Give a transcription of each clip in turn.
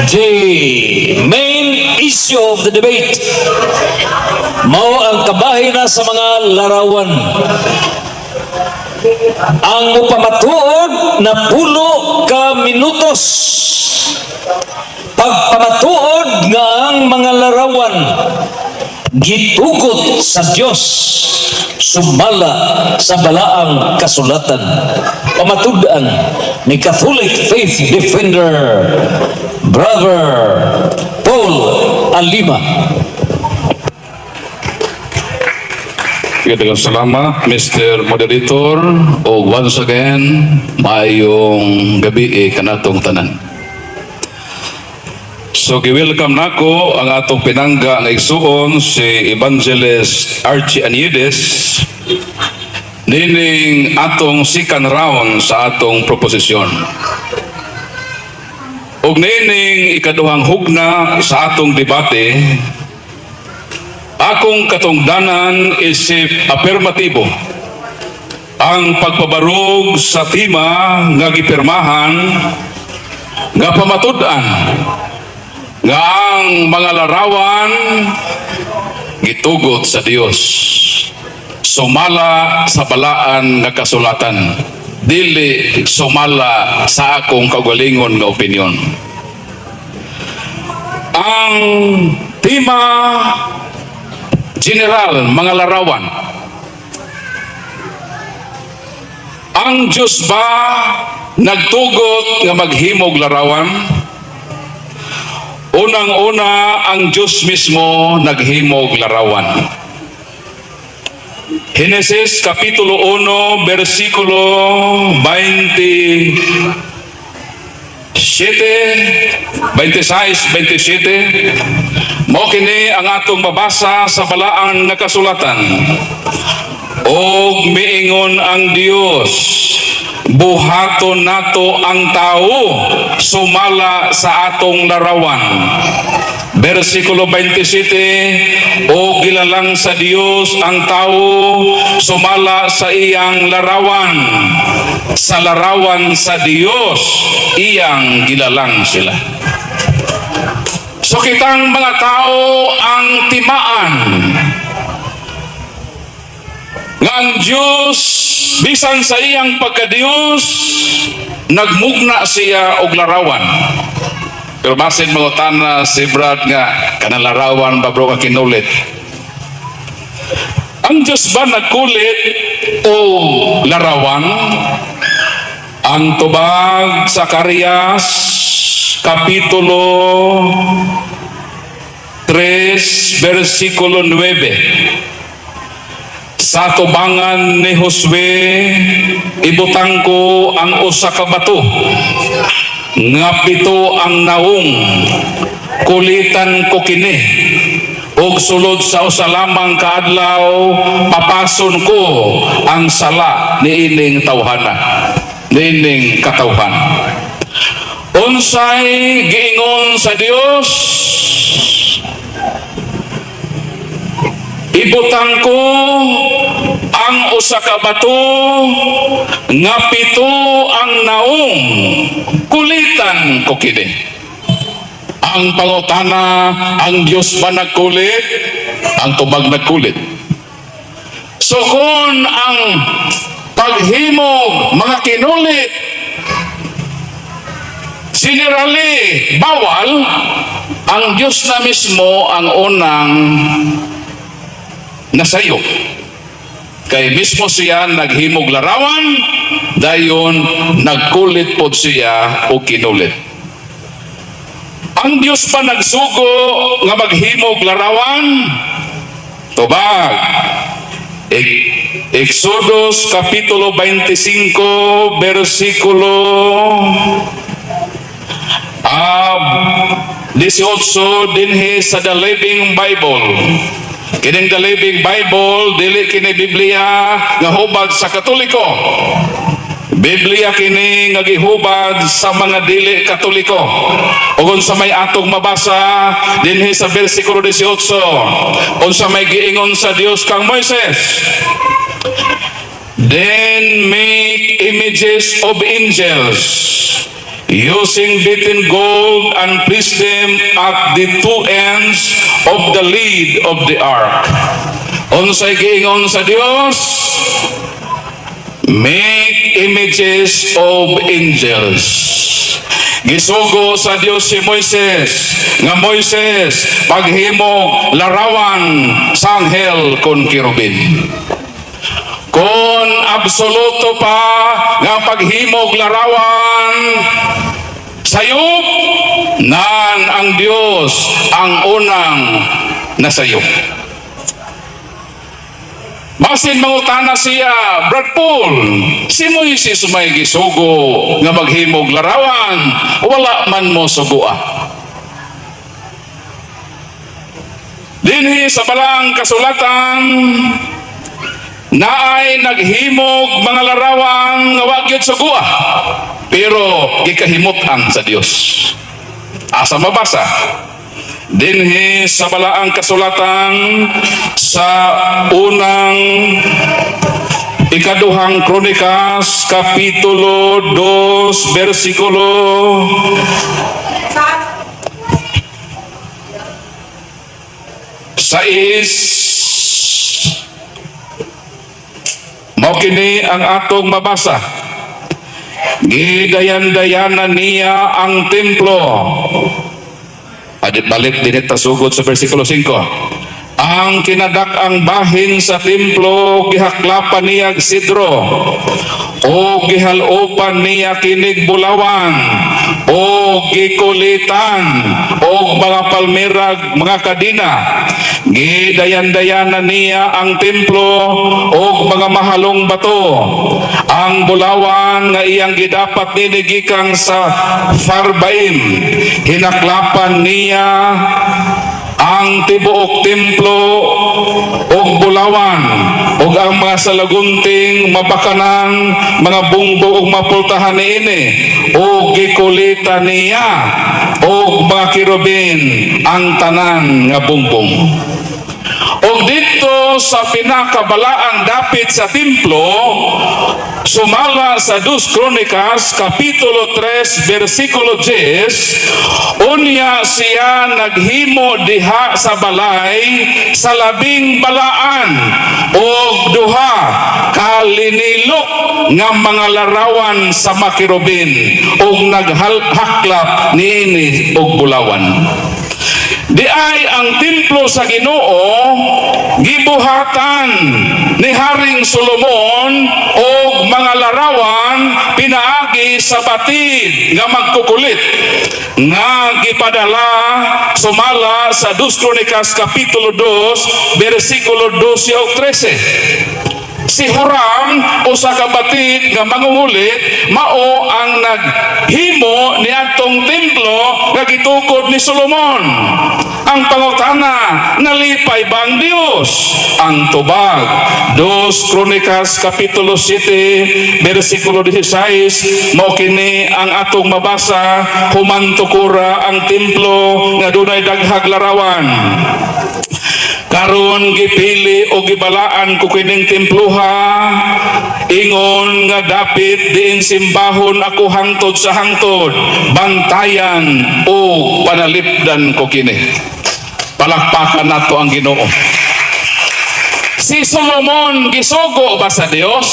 The main issue of the debate mao ang kabahina sa mga larawan. Ang mupamatuod na 10 ka minutos pagpamatuod nga ang mga larawan gitugot sa Dios sumala sa balaang kasulatan. Pamatud-an ni Catholic Faith Defender Brother Paul Alima. Daghang salamat, Mr. Moderator. O once again, maayong gabi eh, kanatong tanan. So, gi-welcome nako ang atong pinangga nga igsuon, si Evangelist Archie Aniedes, nining atong second round sa atong proposisyon. Ug nining ikaduhang hugna sa atong debate, akong katungdanan isip apirmatibo ang pagpabarog sa tema nga gipirmahan nga pamatud-an nga ang mga larawan gitugot sa Dios sumala sa balaan nga kasulatan, dili sumala sa akong kaugalingon nga opinyon. Ang tema general, mga larawan. Ang Diyos ba nagtugot nga maghimog larawan? Unang-una, ang Diyos mismo naghimog larawan. Henesis Kapitulo 1, versikulo 27, 26, 27. Mao kini ang atong mabasa sa balaan nga kasulatan. "Og miingon ang Dios, buhaton nato ang tao sumala sa atong larawan." Versikulo 27, "O gilalang sa Dios ang tao sumala sa iyang larawan. Sa larawan sa Dios, iyang gilalang sila." So kitang mga tao ang timaan nga ang Diyos, bisan sa iyang pagka-Diyos, nagmugna siya og larawan. Pero basin mangutana si Brad nga kanang larawan ba, bro, nga kinulit. Ang Diyos ba nagkulit o larawan? Ang tubag, Zacarias Kapitulo 3 versikulo 9. "Sa tubangan ni Josue, ibutang ko ang usa ka bato nga pito ang naong. Kulitan ko kini ug sulod sa usa lamang ka adlaw papason ko ang sala niining tawhana, niining katawhan." Unsay giingon sa Dios? "Ibutang ko ang usa ka bato nga pito ang naong, kulitan ko kini." Ang pangutana, ang Diyos ba nagkulit? Ang tubag, nagkulit. So kung ang paghimog mga kinulit generally bawal, ang Diyos na mismo ang unang nasayop. Kay mismo siya naghimog larawan, dayon nagkulit pod siya o kinulit. Ang Diyos pa nagsugo nga maghimog larawan? Tubag. Exodus Kapitulo 25 versikulo 18 dinhi sa The Living Bible. Kining The Living Bible, dili kini Biblia nga hubad sa Katoliko. Biblia kini nga gihubad sa mga dili Katoliko. Ug unsa may atong mabasa dinhi sa versikulo 18? Unsa may giingon sa Dios kang Moises? "Then make images of angels Using beaten gold and place them at the two ends of the lid of the ark. Unsay giingon sa Dios? Make images of angels. Gisugo sa Dios si Moises nga, "Moises, paghimo larawan sa anghel kon kerubin." Kung absoluto pa nga paghimog larawan sayop, nan ang Dios ang unang nasayop. Basin mangutana siya, "Brad Paul, si Moises may gisugo nga maghimog larawan, wala man mo sugua." Dinhi sa Balaang Kasulatan, naay naghimog mga larawan nga wa gyud sugua, pero gikahimutan sa Dios. Asa mabasa? Dinhi sa Balaang Kasulatan sa unang Ikaduhang Kronikas, Kapitulo 2, versikulo 6. Mao kini ang atong mabasa. Gidayan-dayanan niya ang templo. Adit balik dinhi ta sugod sa versikulo 5. Ang kinadak-ang bahin sa templo gihaklapan niya og sidro o gihalopan niya kinig bulawan o gikulitan og mga palmerag mga kadina. Gidayan-dayanan niya ang templo og mga mahalong bato. Ang bulawan nga iyang gidapat nini gikan sa Farbaim, hinaklapan niya ang tibuok templo og bulawan ug ang mga salagunting, mabakanan, mga bungbo ug mapultahan niini, ug gikulita niya og mga kerubin ang tanan nga bungbong. Og dito sa pinakabalaang dapit sa templo, sumala sa Dos Kronikas, Kapitulo 3, versikulo 10, unya siya naghimo diha sa balay sa labing balaan og duha kalinilok nga mga larawan sa makerubin og naghaklap niini og bulawan. Di ay ang templo sa Ginoo gibuhatan ni Haring Solomon og mga larawan pinaagi sa batid nga magkukulit nga gipadala sumala sa 2 Kronikas Kapitulo 2, versikulo 12 ug 13. Si Huram, usa ka batid nga mangungulit, mao ang naghimo niadtong templo nga gitukod ni Solomon. Ang pangutana, nalipay ba ang Dios? Ang tubag, 2 Kronikas Kapitulo 7, versikulo 16, mao kini ang atong mabasa: "Human tukura ang templo nga dunay daghag larawan. Karon gipili o gibalaan ko kining temploha ingon nga dapit diin simbahon ako hangtod sa hangtod. Bantayan o panalipdan ko kini." Palakpakan nato ang Ginoo. Si Solomon, gisugo ba sa Dios?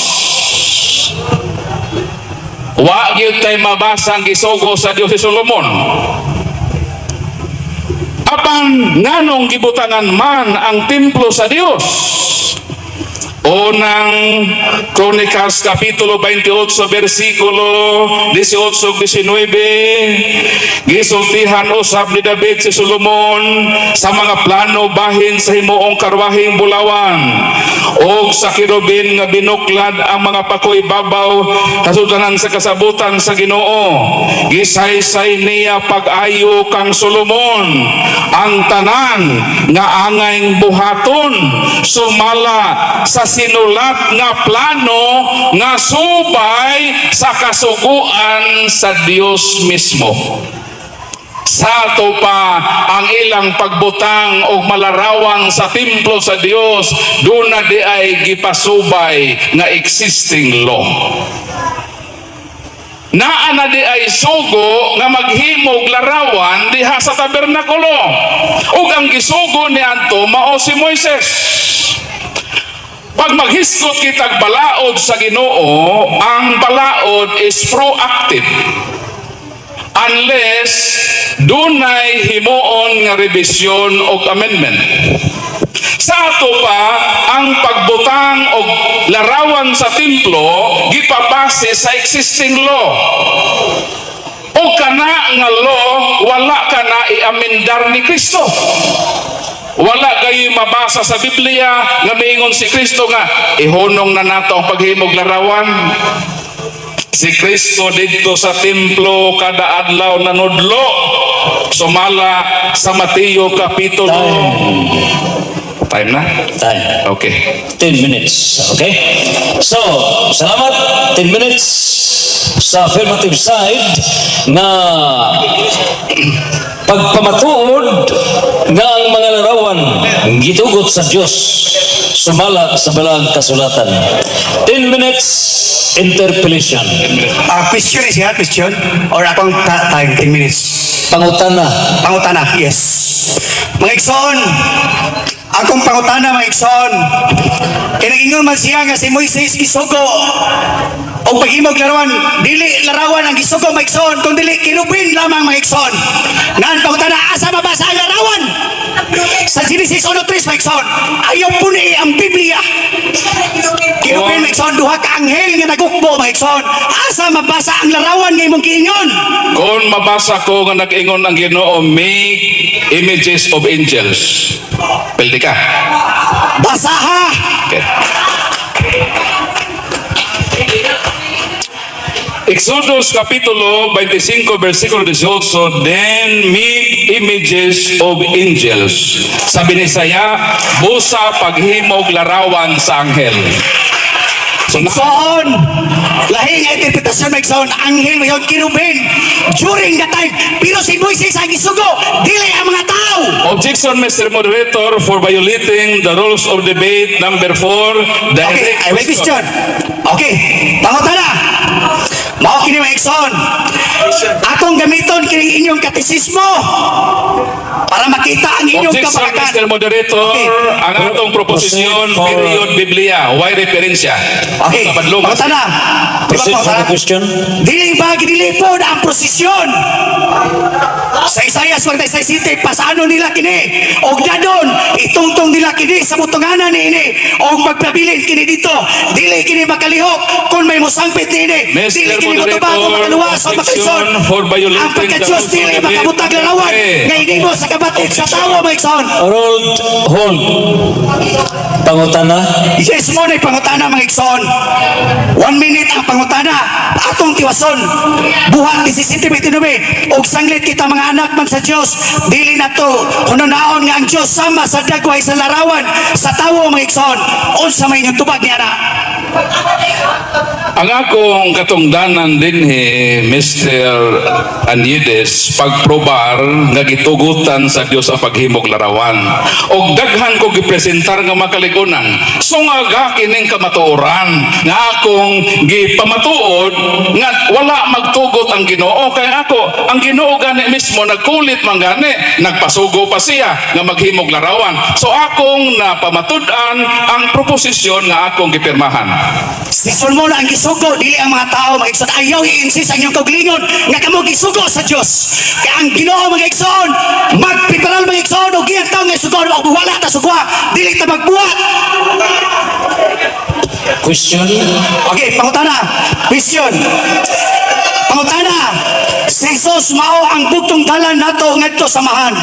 Wa gyud tay mabasa ang gisugo sa Dios si Solomon. Apan nganong gibutangan man ang templo sa Dios? Unang Kronikas Kapitulo 28, versikulo 18 ug 19, gisultihan usab ni David si Solomon sa mga plano bahin sa himuong karwaheng bulawan og sa kerubin nga binuklad ang mga pako ibabaw kasugdanan sa kasabutan sa Ginoo. Gisaysay niya pag-ayo kang Solomon ang tanan nga angay buhaton sumala sa sinulat nga plano nga subay sa kasuguan sa Dios mismo. Sa ato pa ang ilang pagbutang og malarawang sa templo sa Dios, duna di ay gipasubay nga existing law. Naa na diay sugo nga maghimog larawan diha sa tabernakulo. Ug ang gisugo niadto mao si Moises. Pag maghisgot kitag balaod sa Ginoo, ang balaod is proactive. Unless dunay himuon nga revision o amendment. Sa ato pa, ang pagbutang og larawan sa templo gipabase sa existing law. O kana nga law, wala kana iamendar ni Kristo. Wala kayo mabasa sa Biblia nga miingon si Kristo nga ihunong na nato ang paghimog larawan. Si Kristo didto sa templo kada adlaw nanudlo sumala sa Mateo kapitulo. Time na? Time. Okay. 10 minutes. Okay? So, salamat. 10 minutes sa affirmative side na pagpamatuod nga ang mga larawan gitugot sa Dios sumala sa Balaang Kasulatan. 10 minutes interpellation. Ah, question is siya, question? Or akong time, 10 minutes? Pangutana. Pangutana, yes. Mga igsoon, akong pangutana, mga igsoon, kay nag-ingon man siya nga si Moises gisugo og paghimog larawan, dili larawan ang gisugo, mga igsoon, kung dili kerubin lamang, mga igsoon. Ngan pangutana, asa mabasa ang larawan? Sa Genesis 1:3, mga igsoon, ayaw puni ang Biblia. Kerubin, mga igsoon, duha ka anghel nga nagukbo, mga igsoon. Asa mabasa ang larawan nga imong giingon? Kung mabasa ko nga nag-ingon ang Ginoo, "Make images of angels." Pildi ka. Basaha! Okay. Exodus kapitulo 25 versikulo 18, "Then make images of angels." Sa Binisaya, busa paghimog larawan sa anghel. So, na, Igsoon, lahi nga interpretasyon, mga igsoon, anghel mayon kerubin during that time. Pero si Moises ang gisugo, dili ang mga tao. Objection, Mr. Moderator, for violating the rules of debate number 4, Okay, direct I will question. Okay, pangutana. Mao kini, mga igsoon. Atong gamiton kini inyong katisismo para makita ang inyong Objection, kabalakan. Mr. Moderator. Okay. Ang atong proposisyon, Proceed for- period Biblia. Way referensya? Okay, Sa badlong. pangutana. Di ba Proceed for the pangutana? Question. Dili ba gidilipod ang prosesyon? Sa Isaias 46:7, pasano nila kini? Og dadon, itungtong nila kini sa butunganan ni ini. Og magpabilin kini dito. Dili kini makalihok kung may musangpit ni ini. Mr. Dili kini motubago, Moderator, makaluwas o makalisod. objection for violating Ang pagka-Diyos the rules dili of the makabutag larawan debate. nga inimo sa kabatid sa tawo, mga igsoon. Hold, hold. Pangutana. Yes mo na pangutana, mga igsoon. 1 minute ang pangutana. Atong tiwason. Buhat 17:29. Og sanglit kita mga anak man sa Dios, dili na to hunaon nga ang Dios sama sa dagway sa larawan sa tawo, mga igsoon. Unsa may inyong tubag niya na? Ang akong katungdanan dinhi, Mr. Anyides, pagprobar nga gitugutan sa Dios ang paghimog larawan. Og daghan ko gipresentar nga makaligunan. Sungaga kining kamatuoran nga akong gipamatuod nga wala magtugot ang Ginoo kay ako ang Ginoo gani mismo nagkulit man gani, nagpasugo pa siya nga maghimog larawan. So akong napamatud-an ang proposisyon nga akong gipirmahan. Si Solomon ang gisugo, dili ang mga tao, mga igsoon. Ayaw i-insist ang inyong kaugalingon nga kamo gisugo sa Dios. Kaya ang Ginoo, mga igsoon, magpreparal, mga igsoon, og iyang tao nga isugo, og wala ta sugwa, dili ta magbuhat. Question. Okay, pangutana. Question. Pangutana. Si Jesus mao ang bugtong dalan nato ngadto sa Amahan.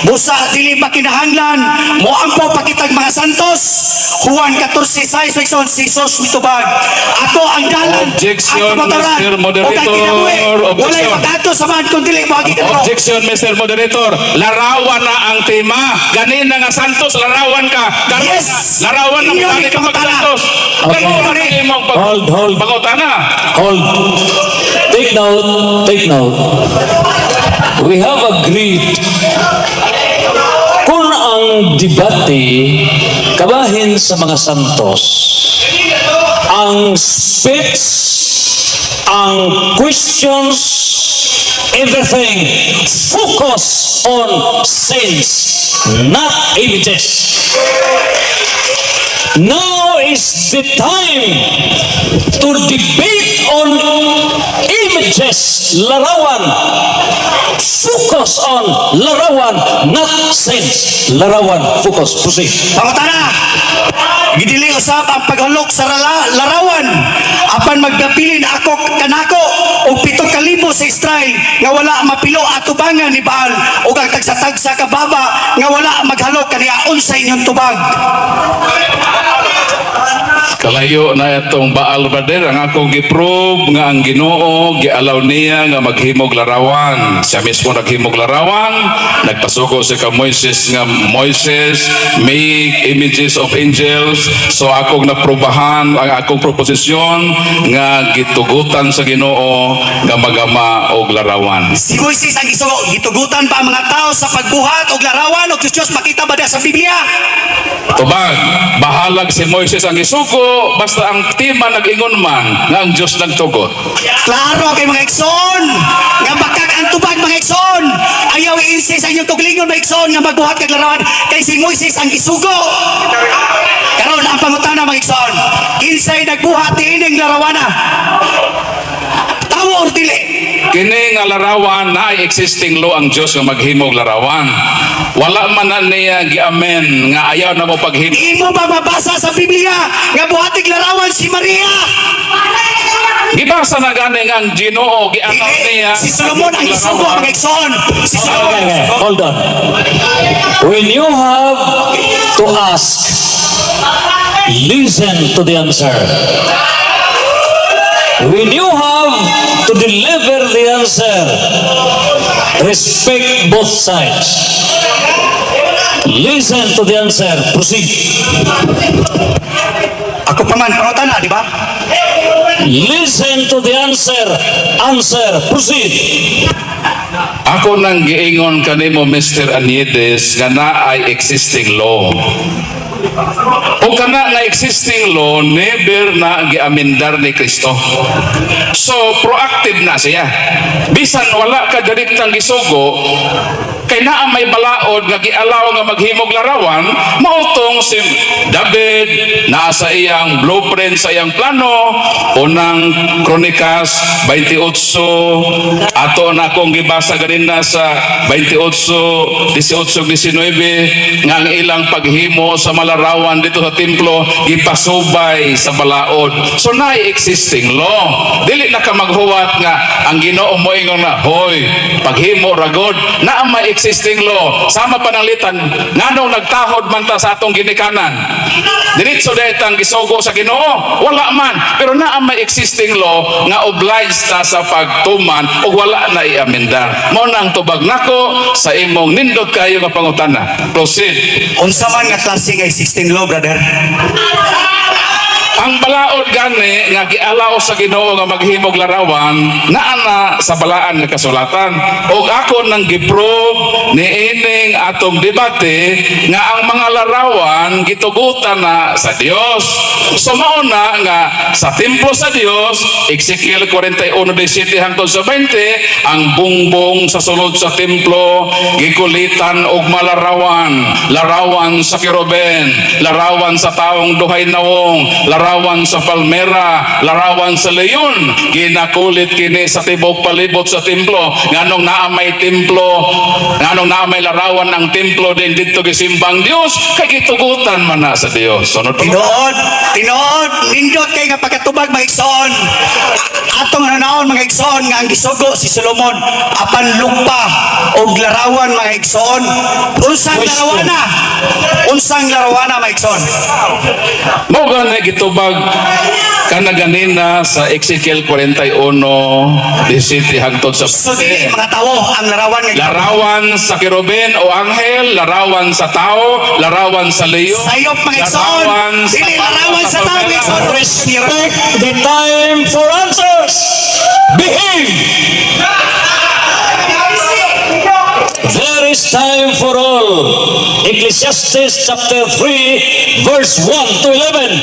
Busa dili ba kinahanglan moampo pa kitag mga santos? Juan 14:6, igsoon, si Jesus mitubag. Ako ang dalan, Objection, ang kamatuoran, Mr. ug ang Moderator. kinabuhi. Walay Objection. makaadto sa Amahan kun dili moagi kanako. Objection, Mr. Moderator. Larawan na ang tema. Ganina nga Santos, larawan ka. Karon Yes! na, larawan na Inyo gani ni ka pangutana. pag-Santos. Okay. Ganun na imong pag Hold, hold. pangutana. Hold. Take note, take note. We have agreed kung ang debate kabahin sa mga santos, ang speech Ang questions, everything, focus on saints, not images. Now is the time to debate on images, larawan. Focus on larawan, not saints. Larawan, focus, proceed. Pangutana, gidili usab ang paghalok sa larawan. Apan magdapilin ako kanako og 7,000 sa Israel nga wala mapilo atubangan ni Baal ug ang tagsa-tagsa ka baba nga wala maghalok kaniya, unsa inyong tubag? Kalayo na itong Baal, brother. Ang akong giprove nga ang Ginoo gialaw niya nga maghimog larawan. Siya mismo naghimog larawan. Nagpasugo si ka Moises nga, "Moises, make images of angels." So akong naprobahan ang akong proposisyon nga gitugutan sa Ginoo nga magama og larawan. Si Moises ang gisugo, gitugutan pa ang mga tao sa pagbuhat og larawan og Diyos? Makita ba diha sa Biblia? Tubag, bahalag si Moises ang gisugo, basta ang tema nag-ingon man nga ang Dios nagtugot. Klaro kay, mga igsoon, nga bakak ang tubag, mga igsoon. Ayaw i-insist sa inyong kaugalingon, mga igsoon, nga magbuhat kag larawan kay si Moises ang gisugo. Karon ang pangutana, mga igsoon, kinsay nagbuhat niining larawana? Tawo or dili? Kini nga larawan na existing law ang Dios nga maghimog larawan. Wala man na niya giamen nga ayaw na mo paghimo. Imo ba mabasa sa Biblia nga buhatig larawan si Maria? Gibasa na gani nga ang Ginoo gialaw Dili. niya. Si Solomon ang gisugo, mga igsoon. Si Solomon. Okay, hold on. When you have to ask, listen to the answer. When you have to deliver the answer, respect both sides. Listen to the answer. Proceed. Ako pa man, pangutana, di ba? Listen to the answer. Answer. Proceed. Ako nang giingon kanimo, Mr. Aniedes, nga naay existing law. O kana nga existing law never na giamendar ni Kristo. So proactive na siya. Bisan wala ka direktang gisugo kay naa may balaod nga gialaw nga maghimog larawan, mautong si David naa sa iyang blueprint, sa iyang plano. Unang Kronikas 28, ato na akong gibasa ganina sa 28, 18, 19, nga ang ilang paghimo sa malarawan dito sa templo gipasubay sa balaod. So naay existing law. Dili na ka maghuwat nga ang Ginoo moingon na, "Hoy, paghimo ragod." Naa may existing law. Sama pananglitan nganong nagtahod man ta sa atong ginikanan? Diretso dahil gisugo sa Ginoo? Wala man. Pero naa may existing law nga obliged ta sa pagtuman ug wala na iamendar. Mao na ang tubag nako sa imong nindot kayo nga pangutana. Proceed. Unsa man nga klase nga existing law, brother? Ang balaod gani nga gialaw sa Ginoo nga maghimog larawan naa na sa balaan nga kasulatan. Og ako nang giprove niining atong debate nga ang mga larawan gitugutan na sa Dios. So mao na nga sa templo sa Dios, Ezekiel 41:17 hangtod sa 20, ang bungbong sa sulod sa templo gikulitan og malarawan, larawan sa keruben, larawan sa taong duhay nawong, larawan sa palmera, larawan sa leon. Ginakulit kini sa tibok palibot sa templo. Nganong naa may templo, nganong naa may larawan ang templo din didto gisimbang Dios? Kay gitugutan man na sa Dios. Sunod pa. Tinuod, tinuod, nindot kay nga pagkatubag, mga igsoon. Atong nanawon, mga igsoon, nga ang gisugo si Solomon apan lupa og larawan, mga igsoon. Unsang Question. larawana? Unsang larawana, mga igsoon? Mao gani gitubag kana ganina sa Ezekiel 41:17 hangtod sa So dili mga tawo ang larawan nga Larawan sa keruben o anghel, larawan sa tao, larawan sa leon, Sayop, mga igsoon. larawan sa Dili larawan sa tao, mga igsoon. Respect the time for answers. Behave. There is time for all. Ecclesiastes chapter 3, verse 1 to 11.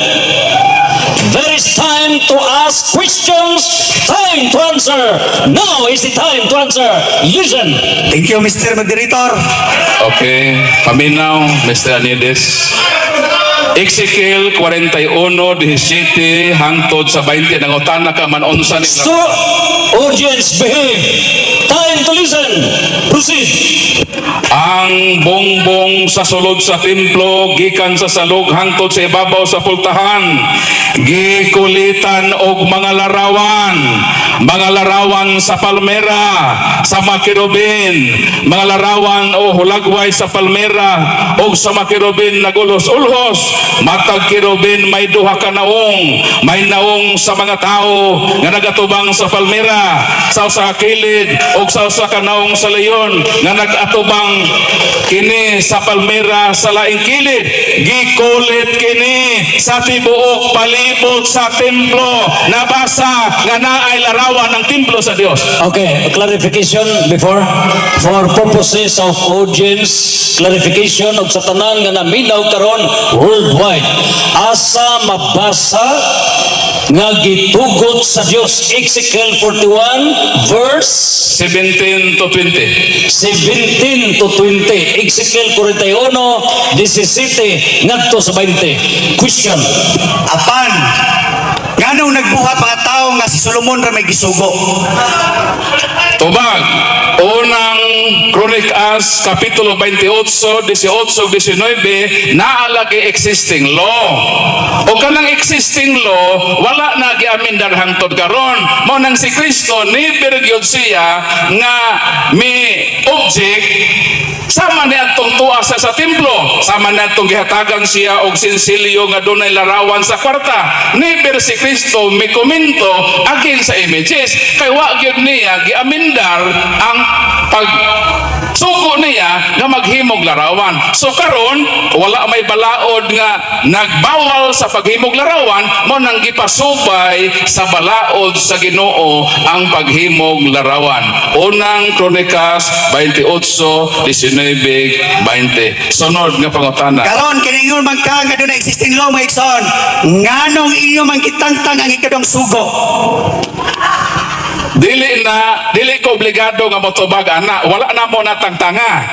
There is time to ask questions, time to answer. Now is the time to answer. Listen. Thank you, Mr. Moderator. Okay, paminaw, Mr. Anides. Ezekiel 41:17 hangtod sa 20, nangutana ka man unsa ni Stop. Audience, behave. Time to listen. Proceed. Ang bongbong sa sulod sa templo gikan sa salog hangtod sa ibabaw sa pultahan gikulitan og mga larawan sa palmera, sa mga kerubin, mga larawan o hulagway sa palmera og sa mga kerubin nagulos-ulhos. Matag kerubin may duha ka naong, may naong sa mga tao nga nagatubang sa palmera sa usa ka kilid og sa usa ka naong sa leyon nga nagatubang kini sa palmera sa laing kilid. Gikulit kini sa tibuok palibot sa templo. Nabasa nga naay larawan ng templo sa Dios. Okay, a clarification before, for purposes of audience clarification og sa tanan nga naminaw karon worldwide. Asa mabasa nga gitugot sa Dios? Ezekiel 41 verse 17 to 20. 17 to 20. Ezekiel 41, 17 ngadto sa 20. Question. Apan, nganong nagbuhat mga tao nga si Solomon ra may gisugo? Tubag, Unang Kronikas Kapitulo 28, 18, 19, naa lagi existing law. O kanang existing law, wala na giamendar hangtod karon. Mao nang si Kristo, never gyud siya nga mi object sama ni atong tuwa sa templo, sama ni atong gihatagan siya og sinsilyo nga dunay larawan sa kwarta. Never si Kristo mi komento against sa images kay wa gyud niya giamendar ang pag sugo niya nga maghimog larawan. So karon wala may balaod nga nagbawal sa paghimog larawan, mao nang gipasubay sa balaod sa Ginoo ang paghimog larawan. Unang Kronikas 28, 19, 20. Sunod nga pangutana. Karon kiningon man ka nga dunay existing law, mga igsoon. Nganong inyo man gitangtang ang ikaduhang sugo? Dili na dili ko obligado nga motubag ana, wala na mo natangtanga.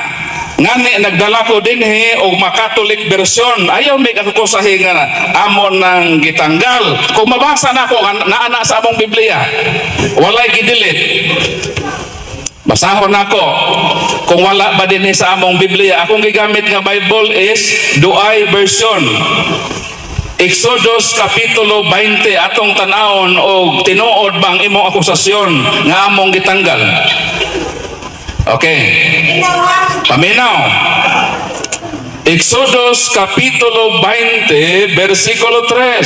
Ngani nagdala ko dinhi og ma-Catholic version. Ayaw may kakusahi nga amo nang gitanggal. Kung mabasa na ako nga naa na sa among Biblia, walay gidelete. Basahon nako. Kung wala ba dinhi sa among Biblia, akong gigamit nga Bible is Douay version. Exodus Kapitulo 20, atong tan-awon og tinuod bang imong akusasyon nga among gitanggal. Okay. Paminaw. Exodus Kapitulo 20 versikulo 3.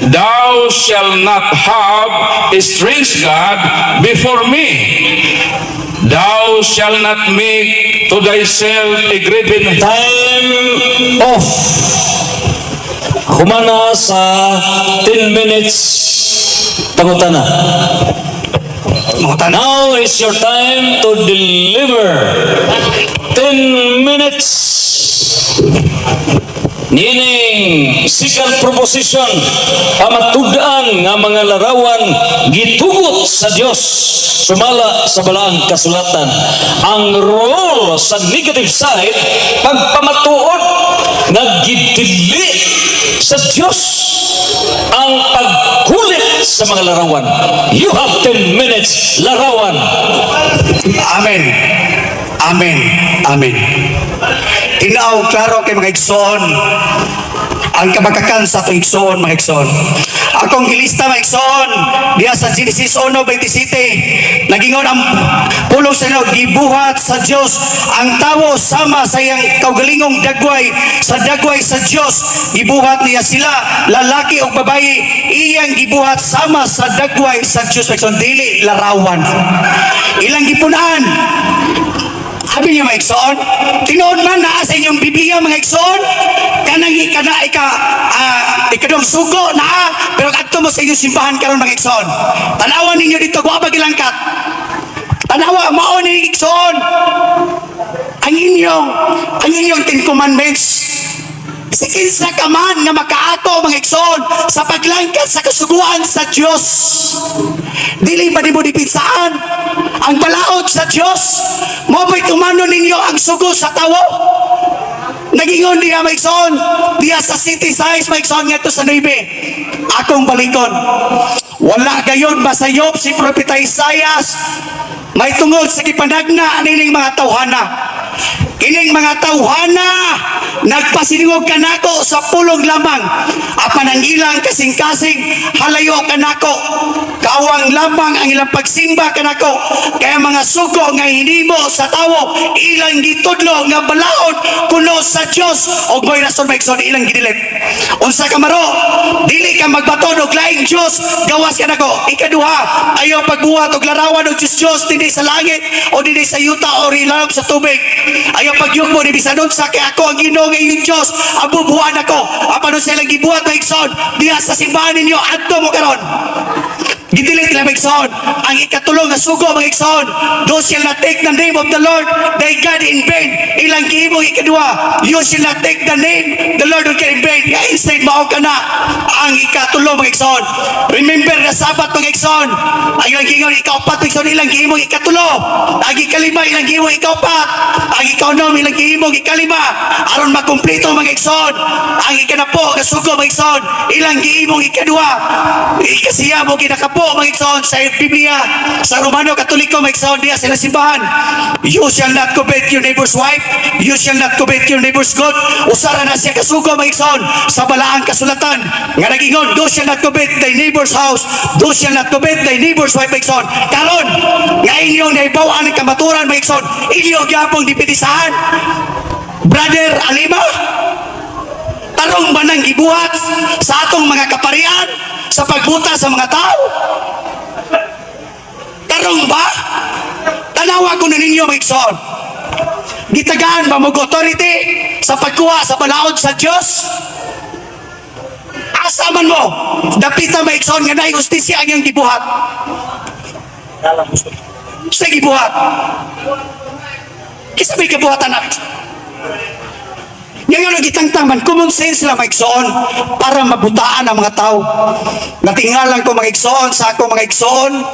"Thou shall not have a strange God before me. Thou shall not make to thyself a graven" Time off. Humana sa 10 minutes pangutana. Mangutana. Now is your time to deliver 10 minutes. Niining second proposition, pamatud-an nga mga larawan gitugot sa Dios sumala sa Balaang Kasulatan. Ang role sa negative side, pagpamatuod nga gidili sa Dios ang pagkulit sa mga larawan. You have 10 minutes, larawan. Amen. Amen. Amen. Tinaw klaro kay, mga igsoon, ang kabakakan sa atong igsoon, mga igsoon. Akong gilista, mga igsoon, diya sa Genesis 1:27, nagingon ang pulong sa Ginoo, gibuhat sa Dios ang tawo sama sa iyang kaugalingong dagway, sa dagway sa Dios gibuhat niya sila, lalaki o babayi, iyang gibuhat sama sa dagway sa Dios, mga igsoon, dili larawan. Ilang gipunan. Sabi niya, mga igsoon, tinuod man naa sa inyong Biblia, mga igsoon, kanang kana ikaduhang sugo naa, pero adto mo sa inyong simbahan karon, mga igsoon. Tanawan ninyo dito, wa ba gilangkat? Tanawa, mao ni, igsoon, ang inyong Ten Commandments. Si kinsa ka man nga makaato, mga igsoon, sa paglangkat sa kasuguan sa Dios. Dili ba nimo dipinsaan ang balaod sa Dios? Mao ba'y tumanon ninyo ang sugo sa tawo? Nagingon diha, mga igsoon, diha sa City Size, mga igsoon, ngadto sa 9. Akong balikon. Wala gayon masayop si Propeta Isaias may tungod sa gipanagna nining mga tawhana. Kining mga tawhana nagpasiningog kanako sa pulong lamang, apan ang ilang kasing-kasing halayo kanako. Kawang lamang ang ilang pagsimba kanako, kaya mga sugo nga hinimo sa tawo ilang gitudlo nga balaod kuno sa Dios. Og mo'y rason, mga igsoon, ilang gidelete. Unsa ka maro, dili ka magbaton og laing Dios gawas kanako. Ikaduha, ayaw pagbuhat og larawan og Dios Dios dinhi sa langit o dinhi sa yuta o ilalom sa tubig. Ayaw pagyugmo ni bisan unsa, kay ako ang Ginoo nga inyong Dios, ang bubuhan ako. Apan unsa ilang gibuhat, mga igsoon, diha sa simbahan ninyo, adto mo karon, gidelete nila, mga igsoon, ang ikatulo nga sugo, mga igsoon, "Thou shall not take the name of the Lord thy God in vain." Ilang gihimong ikaduha, "You shall not take the name the Lord of God in vain." Ya instead mao kana ang ikatulo, mga igsoon. Remember the Sabbath, mga igsoon. Ang ilang giingon ikaupat, mga igsoon, ilang gihimong ikatulo. Ang ikalima, ilang gihimong ikaupat. Ang ikaunom, ilang gihimong ikalima. Aron makumpleto, mga igsoon. Ang ikanapo nga sugo, mga igsoon, ilang gihimong ikaduha. Ikasiyam o kinakapo, mga igsoon, sa Biblia, sa Romano Katoliko, mga igsoon, diya sila simbahan. "You shall not covet your neighbor's wife, you shall not covet your neighbor's good." Usara na siya kasugo, mga igsoon, sa balaang kasulatan nga nagingon, "Thou shall not covet thy neighbor's house, thou shall not covet thy neighbor's wife," mga igsoon. Karon, nga inyong nahibaw-an ang kamaturan, mga igsoon, inyo gyapong dipinisahan. Brother Alima, tarong ba nang gibuhat sa atong mga kaparian sa pagbuta sa mga tao? Tarong ba? Tanawa ko na ninyo, mga igsoon. Gitagaan ba mo authority sa pagkuha sa balaod sa Diyos? Asa man mo? Dapita, mga igsoon, nga naay hustisya ang iyong gibuhat. Sa gibuhat. Kinsa may kabuhatan na? Ngayon ang gitangtang man, common sense lang, mga igsoon, para mabutaan ang mga tao. Natingalan ko, mga igsoon, sa ako mga igsoon,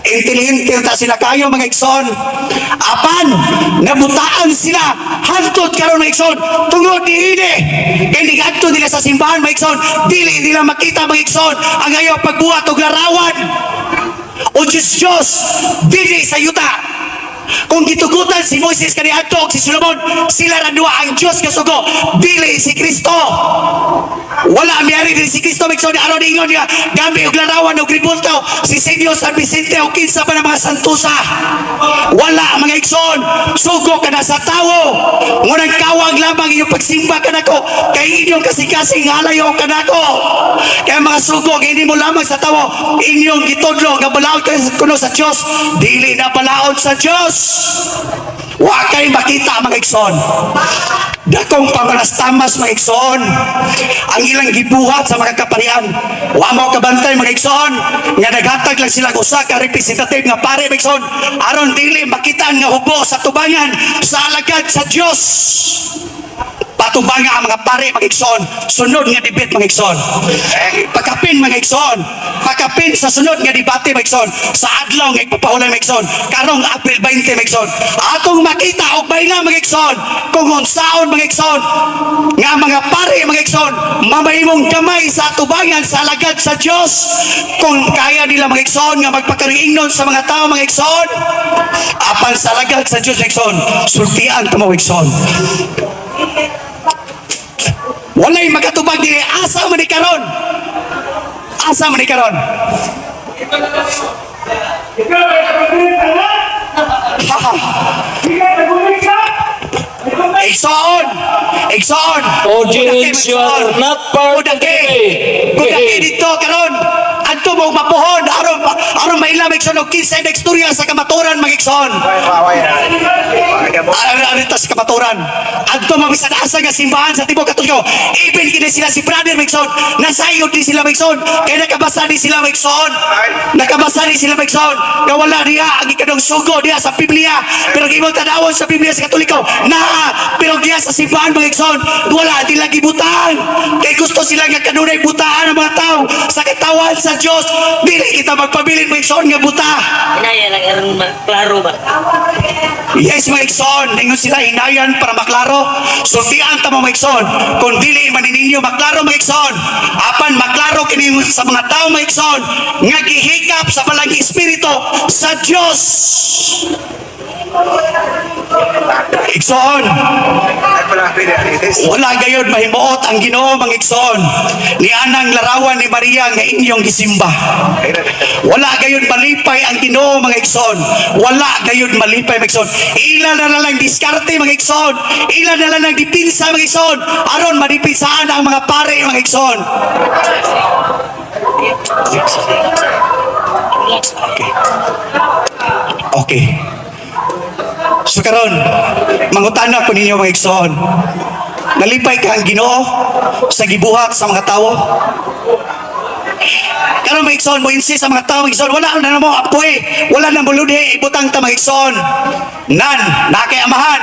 intelihente ta sila kayo, mga igsoon. Apan, nabutaan sila, hantod karon, mga igsoon, tungod niini. Kay niadto nila sa simbahan, mga igsoon, dili nila makita, mga igsoon, ang ayaw pagbuhat og larawan o Diyos Diyos, dili sa yuta. Kung gitugutan si Moises kaniadto ug si Solomon, sila ra duha ang Dios nga sugo, dili si Kristo. Wala miyari din si Kristo, mga igsoon, aron ingon niya gami og larawan og rebulto si Senyor San Vicente o kinsa pa ng mga santusa. Wala, mga igsoon, sugo ka na sa tawo. Ngunang kawang lamang inyong pagsimba kanako kay inyong kasing-kasing halayo kanako. Kaya mga sugo nga hindi mo lamang sa tawo inyong gitudlo nga balaod kuno sa Dios, dili na balaod sa Dios. Wa kay makita, mga igsoon. Dakong pamalastamas, mga igsoon, ang ilang gibuhat sa mga kaparian. Wa mo kabantay, mga igsoon, nga naghatag lang sila og usa ka representative nga pare, mga igsoon, aron dili makita nga hubo sa tubangan sa alagad sa Dios. Patubanga ang mga pare, mga igsoon. Sunod nga debate, mga igsoon. Pakapin, mga igsoon. Pakapin sa sunod nga debate, mga igsoon. Sa adlaw nga ipapahulay, mga igsoon. Karong April 20, mga igsoon. Atong makita og bayla, mga igsoon, kung unsaon, mga igsoon, nga mga pare, mga igsoon, mamahimong gamay sa tubangan sa alagad sa Dios. Kung kaya nila, mga igsoon, nga magpakaringnon sa mga tao, mga igsoon, apan sa alagad sa Dios, mga igsoon, sultian ka mo, igsoon. Walay makatubag diri. Asa man ni karon? Asa man ni karon? Ikaw ay nagugulit ka na! Ikaw ay nagugulit ka! Igsoon! Igsoon! Audience, you are not part of the debate. Kudaki dito karon. Adto mo mapuhon aron aron maila, mga igsoon, og kinsay istorya sa kamaturan, mga igsoon. Arita sa kamaturan. Adto mo bisan asa nga simbahan sa tibuok Katoliko. Even kini sila si brother, mga igsoon, nasayod ni sila, mga igsoon. Kay nakabasa ni sila, mga igsoon. Nakabasa ni sila, mga igsoon. Nga wala diha ang ikadong sugo diha sa Biblia. Pero imong tanawon sa Biblia sa Katoliko, naa pero diha sa simbahan, mga igsoon, wala nila gibutang. Kay gusto sila nga kanunay butaan ang mga tao sa katawan sa Dios. Dili kita magpabilin, mga igsoon, nga buta. Hinaya lang aron klaro ba? Yes, mga igsoon, ningon sila hinayan para maklaro. Sultian ta mo, mga igsoon. Kung dili man ninyo maklaro, mga igsoon, apan maklaro kini sa mga tao, mga igsoon, nga gihikap sa balang espiritu sa Dios. Igsoon, wala gayon mahimuot ang Ginoo, mga igsoon, ni anang larawan ni Maria nga inyong gisimba. Wala gayon malipay ang Ginoo, mga igsoon. Wala gayon malipay, mga igsoon. Ila na lang diskarte, mga igsoon. Ila na lang dipinsa, mga igsoon. Aron madipinsaan ang mga pare, mga igsoon. Okay. Okay. So karon, mangutana ko ninyo, mga igsoon. Nalipay ka ang Ginoo sa gibuhat sa mga tawo? Karon, mga igsoon, mo insist sa mga tao, mga igsoon, wala na mo apoy, wala na mo ludhi, ibutang ta, mga igsoon. Nan, na kay amahan,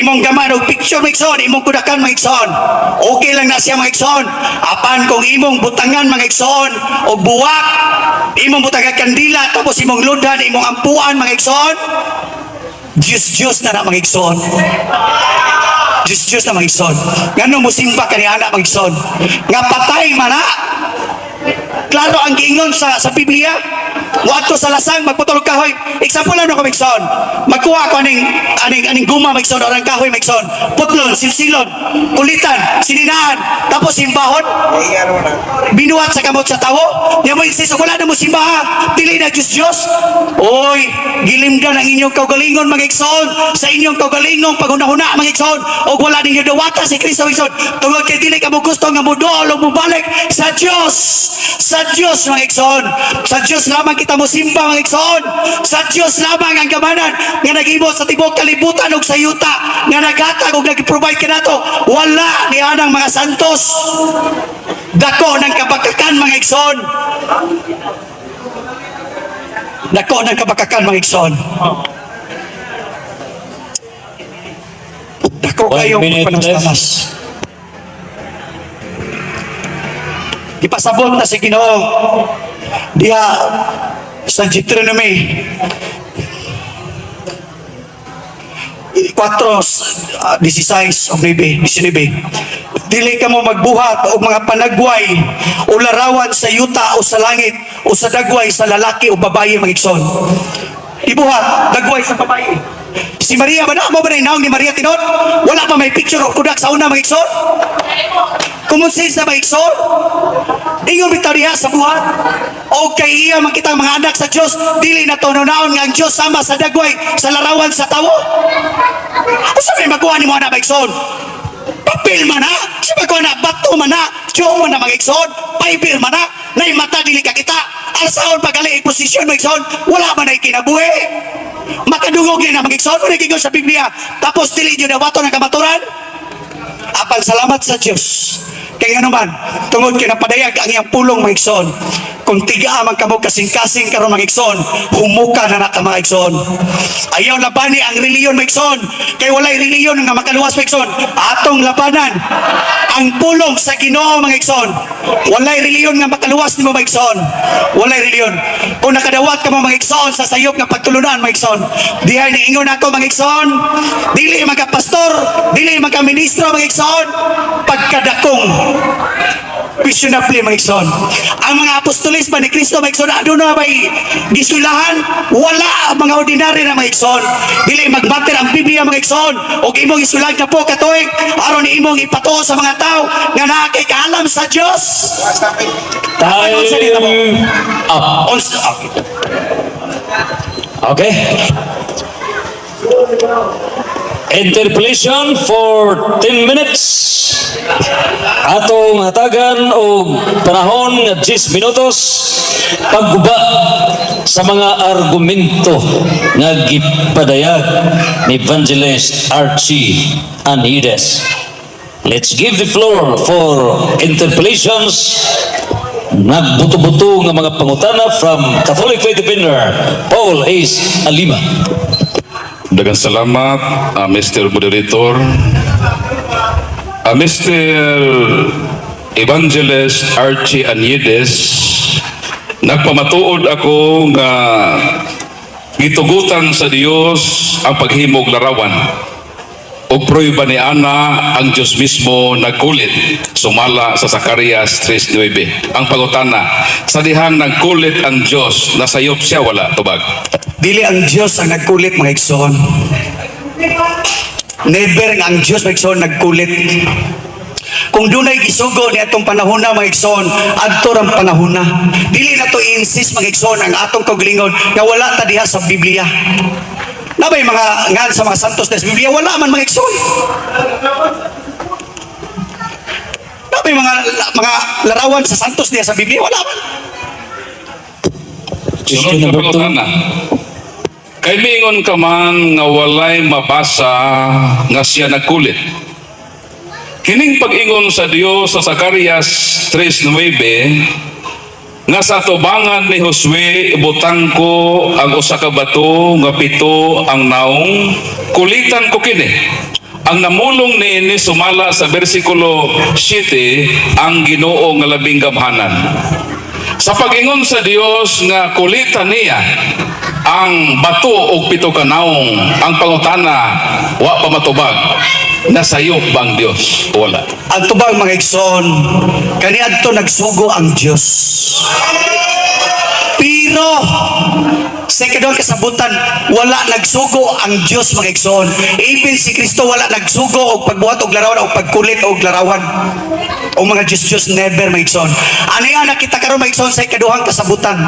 imong gaman og picture, mga igsoon, imong kudakan, mga igsoon. Okay lang na siya, mga igsoon. Apan kung imong butangan, mga igsoon, og buwak, imong butangan kandila, tapos imong ludhan, imong ampuan, mga igsoon, Diyos Diyos na na, mga igsoon. Diyos Diyos na, mga igsoon. Ngano mo simba ka ni anak, mga igsoon? Nga patay man na. Klaro ang giingon sa Biblia. Wato sa lasang magputol og kahoy. Example lang ako, Mixon. Magkuha ko aning aning aning guma, Mixon, orang kahoy, Mixon. Putlon, silsilon, kulitan, sininaan, tapos simbahon. Binuhat sa kamot sa tawo. Nya mo insist, wala na mo simbaha. Dili na Diyos Diyos. Oy, gilimdan ang inyong kaugalingon, mga igsoon, sa inyong kaugalingong paghunahuna, mga igsoon, og wala ninyo dawata si Kristo, mga igsoon, tungod kay dili ka mo gusto nga moduol o mobalik sa Dios. Sa Dios, mga igsoon. Sa Dios lamang kita mo simba, mga igsoon. Sa Dios lamang ang gamanan nga naghimo sa tibuok kalibutan ug sa yuta, nga naghatag ug nag-provide kanato. Wala ni anang mga santos. Dako ng kabakakan, mga igsoon. Dako ng kabakakan, mga igsoon. Dako One kayong minute pagpanastamas. Ipasabot na si Ginoo diha sa Deuteronomy 4:16 o 9, 19. Dili ka mo magbuhat og mga panagway o larawan sa yuta o sa langit o sa dagway sa lalaki o babaye, mga igsoon. Ibuhat, dagway sa babaye. Si Maria ba na? Mo ba na inaong ni Maria tinuod? Wala pa may picture o kudak sa una, mga igsoon? Kumonsensa, mga igsoon? Ingon bitaw diha sa buhat. O kay iya man kitang mga anak sa Dios, dili na naon nga ang Dios sama sa dagway sa larawan sa tawo. Asa may makuha nimo ana, mga igsoon? Papel man ha? Sa makuha na bato man ha? Tiyo man na, mga igsoon? Paper man ha? Nay mata dili ka kita. Alsaon pagali posisyon, mga igsoon, wala man ay kinabuhi. Makadungog ni na, mga igsoon, wala giingon sa Biblia. Tapos dili nyo dawaton ang kamaturan. Apan salamat sa Dios. Kaya naman, tungod kay napadayag ang iyang pulong, mga igsoon. Kung tigaa man kamo kasing-kasing karon, mga igsoon, humuka na na ka, mga igsoon. Ayaw labani ang reliyon, mga igsoon. Kay walay reliyon nga makaluwas, mga igsoon. Atong labanan ang pulong sa Ginoo, mga igsoon. Walay reliyon nga makaluwas nimo, mga igsoon. Walay reliyon. Kung nakadawat ka mo, mga igsoon, sa sayop nga pagtulunan, mga igsoon. Dihay niingon ako, mga igsoon, dili magka pastor, dili magka ministro, mga igsoon, pagkadakong questionable, mga igsoon. Ang mga apostolis ba ni Kristo, mga igsoon, aduna may gisulahan? Wala ang mga ordinary na, mga igsoon. Dili magmatter ang Biblia, mga igsoon. O imong isulahan ka po katuig, aron imong ipatuo sa mga tao nga naa kay kaalam sa Dios. Time up. Okay. Okay. Interpellation for 10 minutes. Atong hatagan og panahon nga 10 minutos pagguba sa mga argumento nga gipadayag ni Evangelist Archie Anides. Let's give the floor for interpellations, nagbuto-buto nga mga pangutana, from Catholic Faith Defender Paul Ace Alima. Daghang salamat, Mr. Moderator. Mr. Evangelist Archie Aniedes, nagpamatuod ako nga gitugutan sa Dios ang paghimog larawan. O prueba ni ana, ang Diyos mismo nagkulit sumala sa Zacarias 3.9. Ang pangutana, sa dihang nagkulit ang Diyos, nasayop siya, wala? Tubag. Dili ang Diyos ang nagkulit, mga igsoon. Never nga ang Diyos, mga igsoon, nagkulit. Kung dunay gisugo ni atong panahona, mga igsoon, adto rang panahona. Dili na to i-insist, mga igsoon, ang atong kaugalingon nga wala ta diha sa Biblia. Nabay mga ngan sa mga santos na sa Biblia? Wala man, mga igsoon. Nabay mga larawan sa santos niya sa Biblia? Wala man. Question Sunod na number 2. pangutana. Kay miingon ka man nga walay mabasa nga siya nagkulit. Kining pag-ingon sa Dios sa Zacarias 3.9 nga sa tubangan ni Josue ibutang ko ang usa ka bato nga pito ang naong, kulitan ko kini. Ang namulong niini sumala sa bersikulo 7, ang Ginoo nga labing gamhanan. Sa pag-ingon sa Dios nga kulitan niya ang bato og pito ka naong, ang pangutana, wa pa matubag, nasayop ba ang Dios o wala? Ang tubag, mga igsoon, kaniadto nagsugo ang Dios. Pero sa ikaduhang kasabutan, wala nagsugo ang Dios, mga igsoon. Even si Kristo wala nagsugo og pagbuhat og larawan o pagkulit og larawan. O mga Diyos-Diyos, never, mga igsoon. Ano yan nakita karon, mga igsoon, sa ikaduhang kasabutan?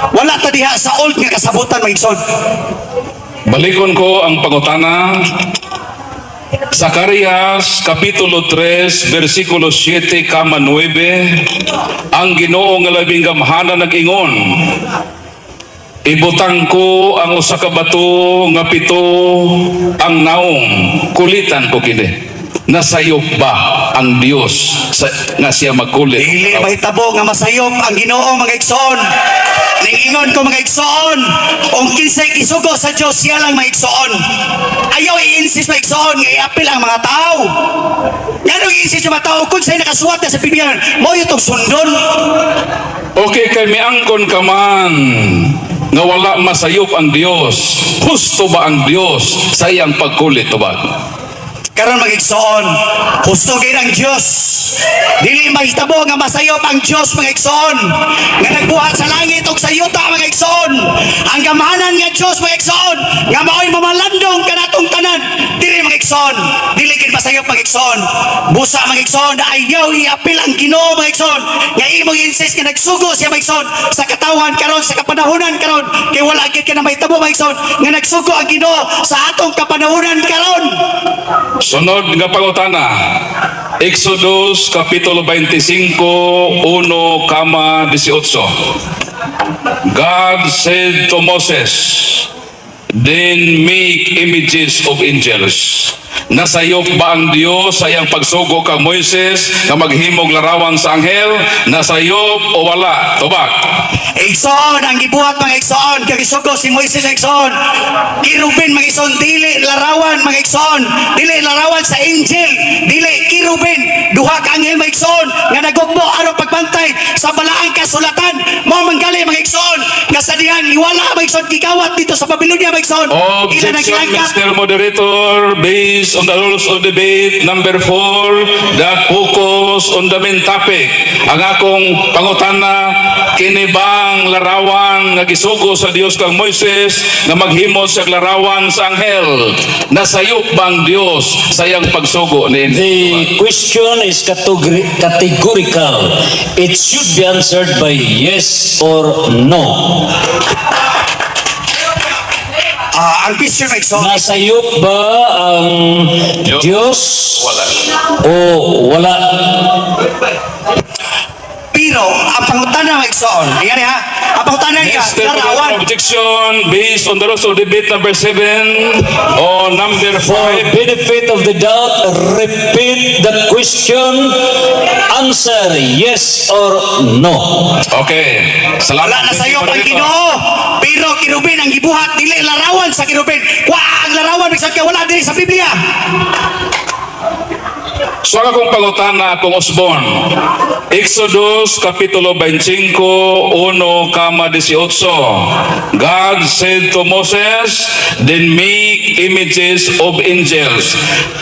Wala ta diha sa old nga kasabutan, mga igsoon. Balikon ko ang pangutana. Zacarias Kapitulo 3 versikulo 7 kama 9, ang Ginoo nga labing gamhanan nag-ingon, "Ibutang ko ang usa ka bato nga pito ang naong, kulitan ko kini." Nasayop ba ang Dios sa, nga siya magkulit? Dili mahitabo nga masayop ang Ginoo, mga igsoon. Ningingon ko, mga igsoon, kung kinsay gisugo sa Dios, siya lang, mga igsoon. Ayaw i-insist, mga igsoon, nga i-apil ang mga tao. Nganong i-insist yung mga tao kung sa'y nakasuwat na sa Biblia, mao itong sundon? Okay, kay miangkon ka man nga wala masayop ang Dios. Husto ba ang Dios sa iyang pagkulit, tubag? Karon, mga igsoon, husto gid ang Dios. Dili mahitabo nga masayop ang Dios, mga igsoon, nga nagbuhat sa langit ug sa yuta, mga igsoon. Ang gamhanan nga Dios, mga igsoon, nga mao'y mamalandong kanatong tanan. Dili, mga igsoon, dili gid masayop, mga igsoon. Busa, mga igsoon, ayaw iapil ang Ginoo, mga igsoon, nga imong insist nga nagsugo siya, mga igsoon, sa katawan karon, sa kapanahonan karon, kay wala gid ka na mahitabo, mga igsoon, nga nagsugo ang Ginoo sa atong kapanahonan karon. Sunod nga pangutana. Exodus Kapitulo 25, 1 kama 18. God said to Moses, "Then make images of angels." Nasayop ba ang Dios sa iyang pagsugo kang Moises nga maghimog larawan sa anghel? Nasayop o wala? Tubag. Igsoon, ang gibuhat, mga igsoon, kay gisugo si Moises, igsoon. Kirubin, mga igsoon, dili larawan, mga igsoon, dili larawan sa angel, dili kirubin, duha ka anghel, mga igsoon, nga nagugbo aron pagbantay sa balaang kasulatan. Mao manggali, mga igsoon, nga sa dihang iwala, mga igsoon, gikawat dito sa Babylonia, mga igsoon. Ila Objection, nagilangkat. Mr. Moderator, based on the rules of debate number 4 that focus on the main topic. Ang akong pangutana, kini bang larawan nga gisugo sa Dios kang Moises nga maghimo sa larawan sa anghel? Nasayop bang Dios sa iyang pagsugo niini? The question is categorical. It should be answered by yes or no. Ah, ang question, mga igsoon, Nasayop ba ang Diyos? Diyos Wala. o wala? Pero ang pangutana mga igsoon. Ingani ha. Ang pangutana niya, Mr. larawan. Objection based on the rules of debate number 7 or number For 5. benefit of the doubt, repeat the question. Answer yes or no. Okay. Salamat. Wala na Mr. sayo ang Moderator. Ginoo. Pero kirubin ang gibuhat, dili larawan sa kirubin. Wa ang larawan bisan kay wala diri sa Biblia. So ang akong pangutana, akong usbon. Exodus Kapitulo 25, 1,18. God said to Moses, "Then make images of angels."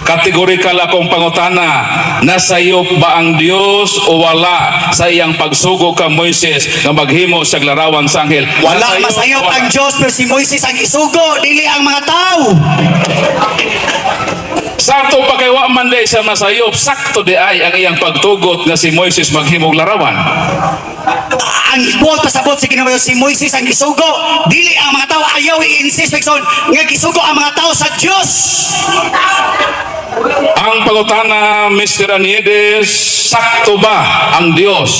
Kategorikal akong pangutana, nasayop ba ang Dios o wala sa iyang pagsugo ka Moises nga maghimo sa larawan sa anghel? Wala Nasayop masayop o wala? ang Diyos, pero si Moises ang isugo, dili ang mga tao. Sakto pa kay wa man day sa masayop, sakto di ay ang iyang pagtugot nga si Moises maghimog larawan. Ang buot pasabot sa Ginoo, si Moises ang gisugo, dili ang mga tao. Ayaw i-insist, Pekson, nga gisugo ang mga tao sa Dios. Ang pangutana, Mr. Aniedes, sakto ba ang Dios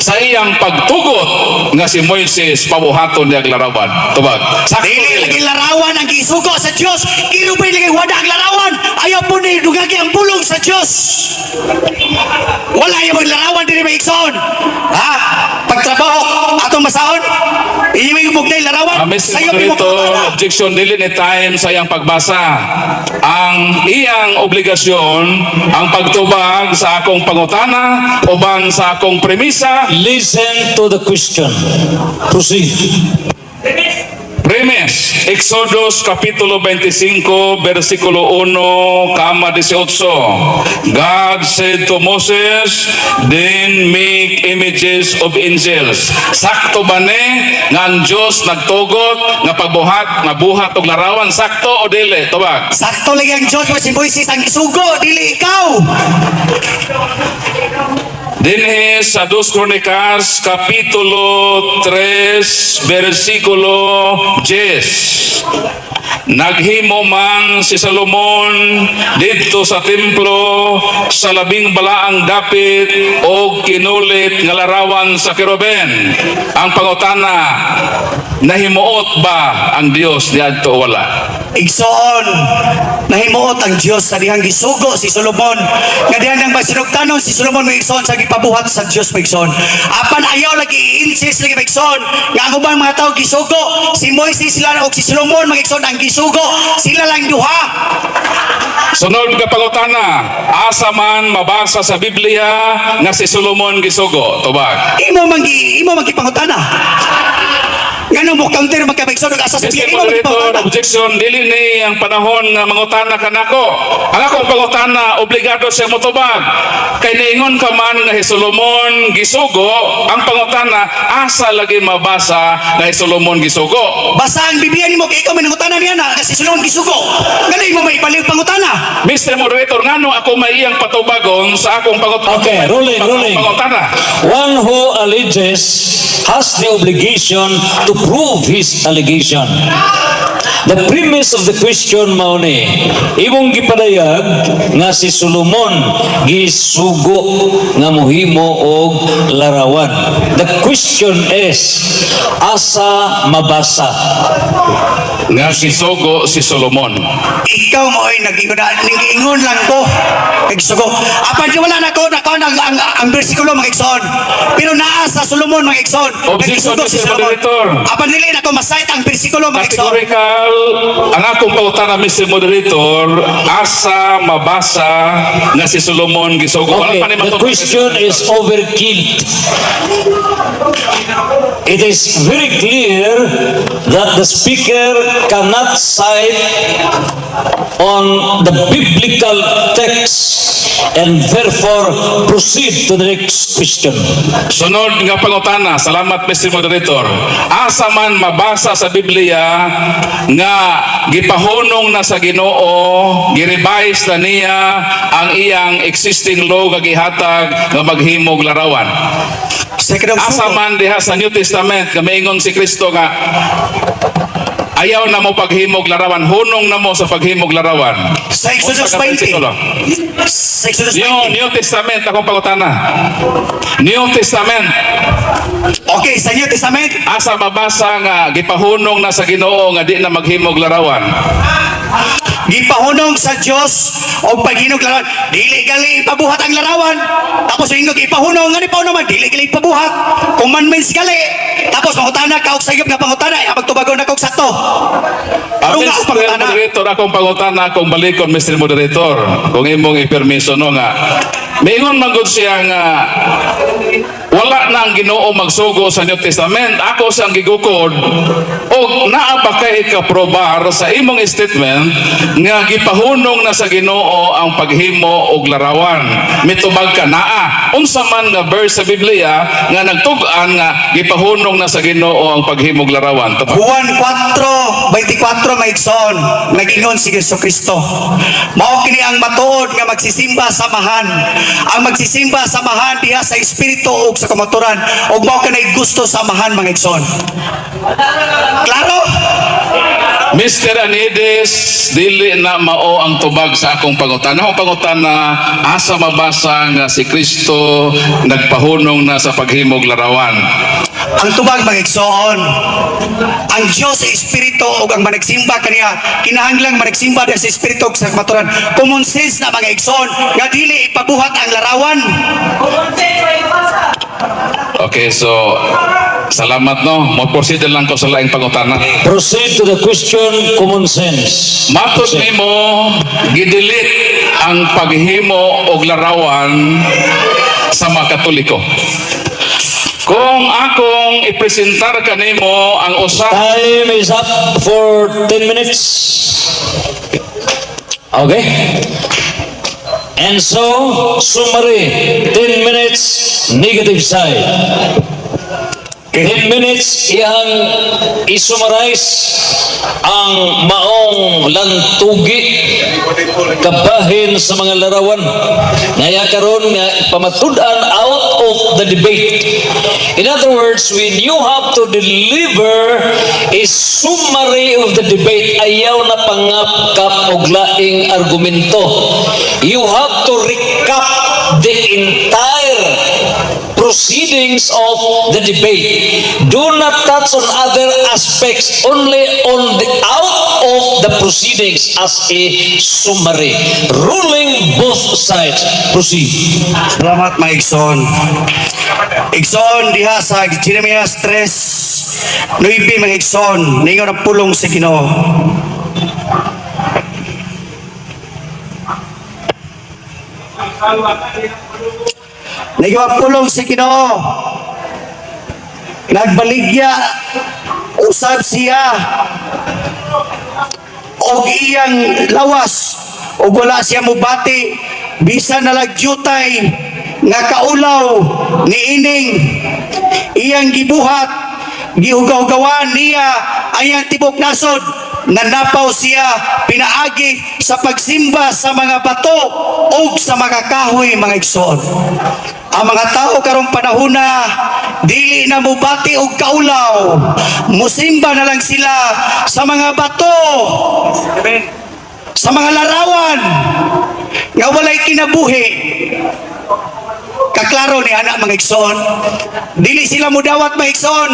sa iyang pagtugot nga si Moises pabuhaton niya ang larawan? Tubag. Sakto Dili dili. lagi larawan ang gisugo sa Dios. Kirubin lagi wala ang larawan. Ayaw po ni dungagi ang pulong sa Dios. Wala yung maglarawan dili, may igsoon. Ha? Pagtrabaho atong masahon, iyo yung bugnay larawan. Mr. Sayo mo Moderator, pangutana. objection, dili ni time sa iyang pagbasa. Ang iyang obligasyon, ang pagtubag sa akong pangutana uban sa akong premisa. Listen to the question. Proceed. Premise, Exodus Kapitulo 25, versikulo 1,18. God said to Moses, "Then make images of angels." Sakto ba ni nga ang Diyos nagtugot nga pagbuhat, nga buhat og larawan? Sakto o dili? Tubag. Sakto lagi ang Diyos, si Moises ang isugo, dili ikaw. Dinhi sa Dos Kronikas Kapitulo 3 versikulo 10. Naghimo man si Salomon didto sa templo sa labing balaang dapit og kinulit nga larawan sa keruben. Ang pangutana, nahimuot ba ang Dios niadto o wala? Igsoon, nahimuot ang Dios sa dihang gisugo si Solomon. Nga dihang nang masinugtanon si Solomon, mga igsoon, sa gipabuhat sa Dios, mga igsoon. Apan ayaw lagi i-insist lagi, mga igsoon, nga ang ubang mga tao gisugo si Moises sila og si Solomon, mga igsoon, ang gisugo sila lang duha. Sunod nga pangutana, asa man mabasa sa Biblia nga si Solomon gisugo? Tubag. Imo man gipangutana. Nganong mo counter man ka, mga igsoon, ug asa sa Mr. Biblia imo man Moderator, gipangutana? objection, dili ni ang panahon nga mangutana kanako. Ang akong pangutana, obligado siya motubag. Kay niingon ka man nga si Solomon gisugo, ang pangutana, asa lagi mabasa nga si Solomon gisugo? Basa ang Biblia nimo kay ikaw may nangutana niya na kasi Solomon gisugo. Ngano imo may ibaliw pangutana? Mr. Moderator, ngano ako may iyang patubagon sa akong pangutana? Okay, ruling, ruling. Pangutana. One who alleges has the obligation to prove his allegation. The premise of the question mao ni imong gipadayag nga si Solomon gisugo nga mohimo og larawan. The question is, asa mabasa? Nga gisugo si Solomon. Ikaw mo ay nag-ingon na, nag-ingon lang ko. Nagsugo. Apan di wala na ko, nako ang bersikulo, mga igsoon. Pero naa sa Solomon, mga igsoon. Objection, Nagsugo si Mr. Solomon. Moderator. Apan dili na ko ma-cite ang bersikulo, mga igsoon. Categorical, ang akong pangutana, Mr. Moderator, asa mabasa nga si Solomon gisugo? Wala Okay, pa ni the matubag, question Mr. is overkill. It is very clear that the speaker cannot cite on the biblical text and therefore proceed to the next question. Sunod nga pangutana, salamat, Mr. Moderator. Asa man mabasa sa Biblia nga gipahunong na sa Ginoo, gi-revise na niya ang iyang existing law nga gihatag nga maghimog larawan? Second of Asa sugo. Man diha sa New Testament nga maingon si Kristo nga Ayaw na mo paghimog larawan, hunong na mo sa paghimog larawan. Sa Exodus Unsa ka 20. bersikulo? Sa Exodus New, 20. New Testament akong pangutana. New Testament. Okay, sa New Testament, Asa mabasa nga gipahunong na sa Ginoo nga di na maghimog larawan? Gipahunong sa Dios og paghinog larawan. Dili gali ipabuhat ang larawan. Tapos ingog ipahunong ngani pa naman dili gali ipabuhat. Commandments gali. Tapos mangutana ka og sayop nga pangutana, ay magtubagon na kog sakto. Ah, Ano nga ang Mr. pangutana? Moderator, akong pangutana kung balikon, Mr. Moderator, kung imong ipermiso no nga. Mingon man gud siya nga wala na ang Ginoo magsugo sa New Testament, ako sa ang gigukod og naa ba kay ikaprobar sa imong statement nga gipahunong na sa Ginoo ang paghimo og larawan? Mitubag ka naa. Unsa man nga verse sa Biblia nga nagtug-an nga gipahunong na sa Ginoo ang paghimog larawan? Tubag. Juan 4:24, mga igsoon, nag-ingon si Jesu Kristo: "Mao kini ang matuod nga magsisimba sa Amahan. Ang magsisimba sa Amahan diha sa espiritu ug sa kamatuoran, ug mao kanay gusto sa Amahan," mga igsoon. Klaro? Mr. Anides, dili na mao ang tubag sa akong pangutana. Akong pangutana, asa mabasa nga si Kristo nagpahunong na sa paghimog larawan? Ang tubag, mga igsoon, ang Diyos sa espiritu ug ang managsimba kaniya kinahanglang managsimba diha sa espiritu ug sa kamatuoran. Common sense na, mga igsoon, nga dili ipabuhat ang larawan. Okay, so salamat no. Mo-proceed lang ko sa laing pangutana. Proceed to the question, common sense. Matod nimo, gidelete ang paghimo og larawan sa mga Katoliko. Kung akong ipresentar kanimo ang usa Time is up for 10 minutes. Okay. And so, summary, 10 minutes, negative side. 10 minutes, iyang isummarize ang maong lantugi kabahin sa mga larawan. Ngaya karon nga pamatud-an out of the debate. In other words, when you have to deliver a summary of the debate, ayaw na pangapkap og laing argumento. You have to recap the entire proceedings of the debate. Do not touch on other aspects, only on the out of the proceedings as a summary. Ruling both sides. Proceed. Salamat, mga igsoon. Igsoon, diha sa Jeremias 3:9, mga igsoon, ningon ang pulong sa Ginoo. Ningon ang pulong sa Ginoo. Nagbaligya usab siya og iyang lawas ug wala siya mubati bisan nalagyutay nga kaulaw niining iyang gibuhat. Gihugaw-hugawan niya ang iyang tibok nasod. Nanapaw siya pinaagi sa pagsimba sa mga bato ug sa mga kahoy. Mga igsoon, ang mga tao karong panahona dili na mubati og kaulaw, musimba na lang sila sa mga bato, sa mga larawan nga walay kinabuhi. Kaklaro ni ana, mga igsoon. Dili sila mudawat, mga igsoon,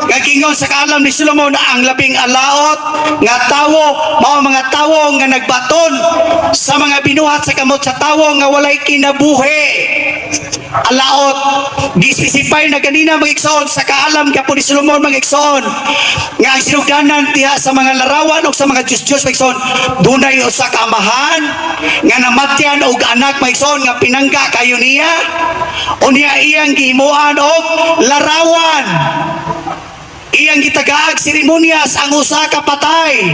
nga gingon sa kaalam ni Solomon na ang labing alaot nga tawo mao mga tawo nga nagbaton sa mga binuhat sa kamot sa tawo nga walay kinabuhi. Alaot. Gispesify na ganina, mga igsoon, sa kaalam gyapon ni Solomon, mga igsoon, nga ang sinugdanan diha sa mga larawan o sa mga Diyos-Diyos, mga igsoon, dunay usa ka amahan nga namatyan og anak, mga igsoon, nga pinangga kayo niya. Unya iyang gihimuan og larawan, iyang gitagaag seremonyas ang usa ka patay.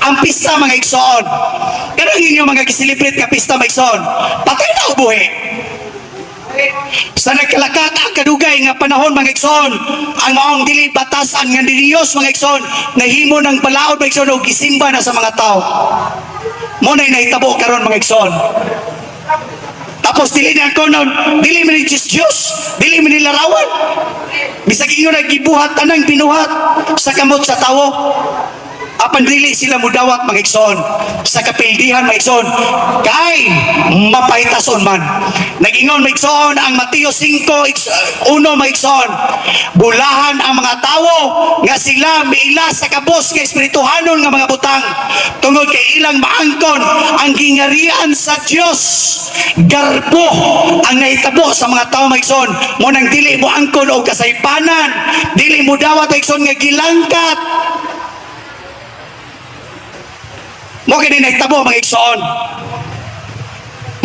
Ang pista, mga igsoon, kanang inyo mga giselebrate nga pista, mga igsoon, patay na o buhi? Sa nagkalakat ang kadugay nga panahon, mga igsoon, ang maong dili batasan nga ni Diyos, mga igsoon, nahimo ng balaod, mga igsoon, og gisimba na sa mga tao. Mo na'y nahitabo karon, mga igsoon. Tapos dili na konon, dili man ni Diyos Diyos, dili man ni larawan. Bisag ingon naggibuhat tanang binuhat sa kamot sa tawo, apan dili sila mudawat, mga igsoon, sa kapildihan, mga igsoon, kay mapahitason man. Nag-ingon, mga igsoon, ang Mateo 5:1, mga igsoon, bulahan ang mga tawo nga sila miila sa kabos nga espirituhanon nga mga butang, tungod kay ilang maangkon ang gingarian sa Dios. Garbo ang nahitabo sa mga tawo, mga igsoon, mo nang dili mo angkon og kasaypanan, dili mo dawat, mga igsoon, nga gilangkat. Mo kini nahitabo, mga igsoon.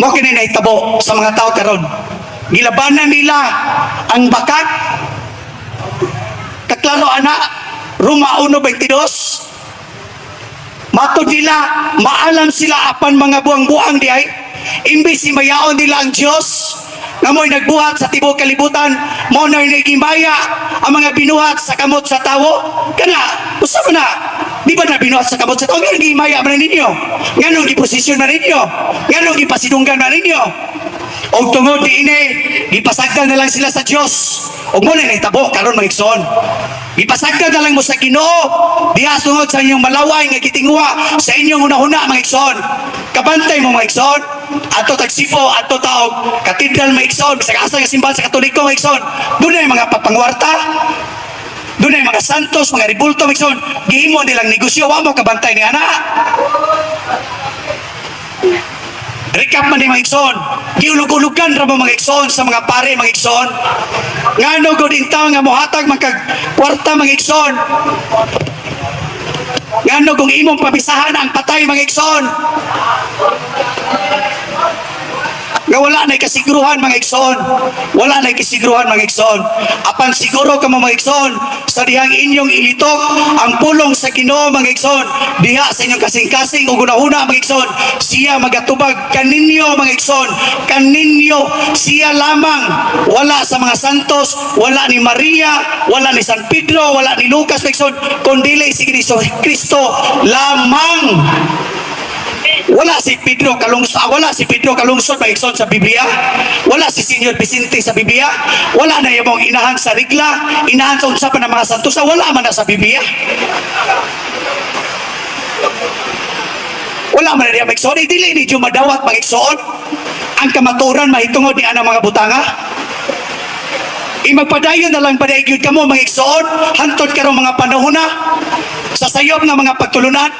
Mo kini nahitabo sa mga tao karon. Gilabanan nila ang bakak. Kaklaro ana, Roma 1:22. Matod nila, maalam sila apan mga buang-buang diay. Imbis si mayaon nila ang Dios nga mo'y nagbuhat sa tibuok kalibutan, mo na nagimaya ang mga binuhat sa kamot sa tawo. Kana, usa man na. Di ba na binuhat sa kamot sa tawo? Nganong gihimaya man ninyo? Nganong giposisyon man ninyo? Nganong gipasidunggan man ninyo? Og tungod niini, gipasagdan na lang sila sa Dios. Og mo na nahitabo karon, mga igsoon. Gipasagdan na lang mo sa Ginoo diha tungod sa inyong malaway nga gitinguha sa inyong hunahuna, mga igsoon. Kabantay mo, mga igsoon. Adto tag Cebu, adto taog katedral, mga igsoon, bisag asa nga simbahan sa Katoliko, mga igsoon. Dunay mga papangwarta, dunay mga santos, mga ribulto, mga igsoon. Gihimo nilang negosyo, wa mo kabantay ni ana. Recap man ni, mga igsoon. Giulog-ulugan ra mo, mga igsoon, sa mga pare, mga igsoon. Ngano gud intaw nga mohatag man kag kwarta, mga igsoon? Ngano kung imong pabisahan ang patay, mga igsoon? Nga wala na kasiguruhan, mga igsoon. Wala na kasiguruhan, mga igsoon. Apan siguro kamo, mga igsoon, sa dihang inyong ilitok ang pulong sa Ginoo, mga igsoon, diha sa inyong kasing-kasing ug hunahuna, mga igsoon, siya magatubag kaninyo, mga igsoon, kaninyo siya lamang, wala sa mga santos, wala ni Maria, wala ni San Pedro, wala ni Lucas, mga igsoon, kundi si Kristo lamang. Wala si Pedro Kalungsod, wala si Pedro Kalungsod, mga igsoon, sa Biblia. Wala si Senior Vicente sa Biblia. Wala na yung mga inahan sa regla, inahan sa unsa pa ng mga santos, wala man na sa Biblia. Wala man na niya, mga igsoon. Eh, dili ni madawat, mga igsoon, ang kamaturan mahitungod ni anang mga butanga. Imagpadayon na lang padayon gyud kamo, mga igsoon, hantod karong mga panahon na sa sayop nga mga pagtulunan.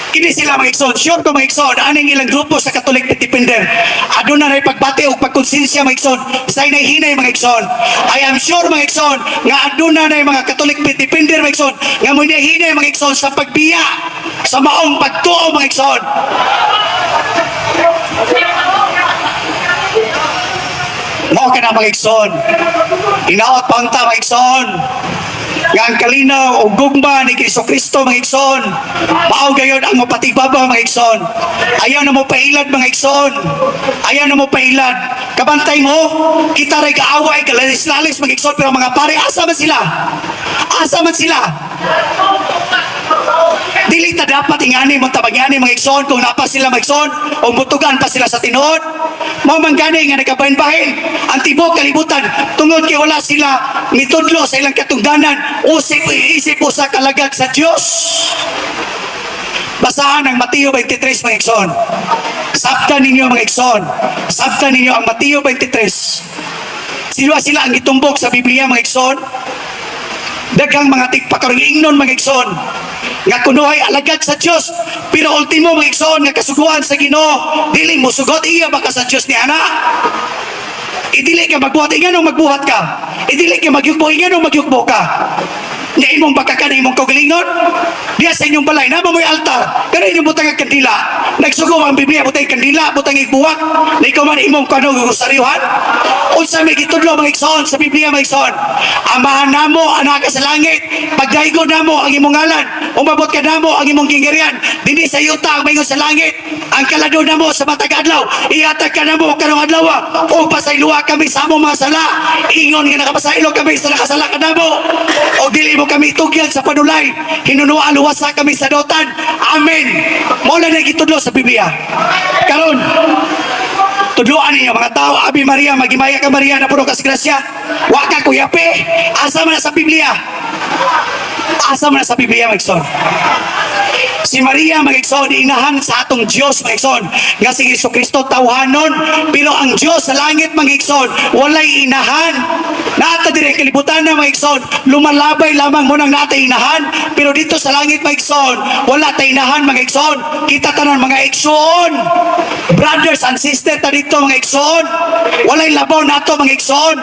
Kini sila, mga igsoon, sure ko, mga igsoon, aning ilang grupo sa Catholic Defender, aduna na pagbati og pagkonsensya, mga igsoon, sa hinay-hinay, mga igsoon. I am sure, mga igsoon, nga aduna na mga Catholic Defender, mga igsoon, nga mo hinay mga igsoon, sa pagbiya sa maong pagtuo, mga igsoon. Mao ka na, mga igsoon. Hinaot pa unta, mga igsoon, nga ang kalinaw o gugma ni Kristo Kristo, mga igsoon, mao gayon ang mapatibaba, mga igsoon. Ayaw na mo pailad, mga igsoon. Ayaw na mo pailad. Kabantay mo, kita ray kaaway, kalalis-lalis, mga igsoon, pero mga pare, asa man sila? Asa man sila? Dili ta dapat ingani mo tabagani, mga igsoon, kung napa sila, mga igsoon, o mutugan pa sila sa tinuod. Mao man gani nga nagkabahin-bahin ang tibuok kalibutan tungod kay wala sila mitudlo sa ilang katungdanan usip isip usa kalagad sa Dios. Basahan ang Mateo 23, mga igsoon. Sabtan ninyo, mga igsoon. Sabtan ninyo ang Mateo 23. Sila sila ang gitumbok sa Biblia, mga igsoon. Daghang mga tigpakaroon ingnon, mga igsoon, nga kunuhay alagad sa Dios, pero ultimo, mga igsoon, nga kasuguan sa Ginoo dili mo sugot. Iya ba ka sa Dios ni ana? Idili ka magbuhat, inganong magbuhat ka? Idili ka magyugbo, inganong magyugbo ka? Nga imong baka na imong kaugalingon diya sa inyong balay na mo'y altar pero inyong butang ang kandila. Nagsugo ang Biblia, butang kandila, butang igbuwak na ikaw man imong kano rosaryuhan. Unsa may gitudlo, mga igsoon, sa Biblia, mga igsoon? Amahan namo anak sa langit, pagdaygo namo ang imong ngalan, umabot ka namo ang imong ginggarian dinhi sa yuta ang maingon sa langit. Ang kalado namo sa matag adlaw ihatag ka namo karong adlaw, ug pasayloa kami sa among mga sala ingon nga nakapasaylo kami sa nakasala kanamo, ug dili mo kami tugyan sa panulay, hinunoa luwasa kami sa dotan. Amen. Mao lang na gitudlo sa Biblia. Karon Tudloan ninyo mga tao, Ave Maria, maghimaya ka Maria, napuno ka sa grasya. Wa ka kuyape. Asa man na sa Biblia? Asa man na sa Biblia, mga igsoon? Si Maria, mga igsoon, inahan sa atong Diyos, mga igsoon, nga si Jesu Kristo tawhanon, pero ang Diyos sa langit, mga igsoon, walay inahan. Naa ta diri kalibutan na, mga igsoon, lumalabay lamang mo nang naa tay inahan, pero dito sa langit, mga igsoon, wala tay inahan, mga igsoon. Kita tanan mga igsoon. Brothers and sisters ta dito, mga igsoon. Walay labaw nato, mga igsoon.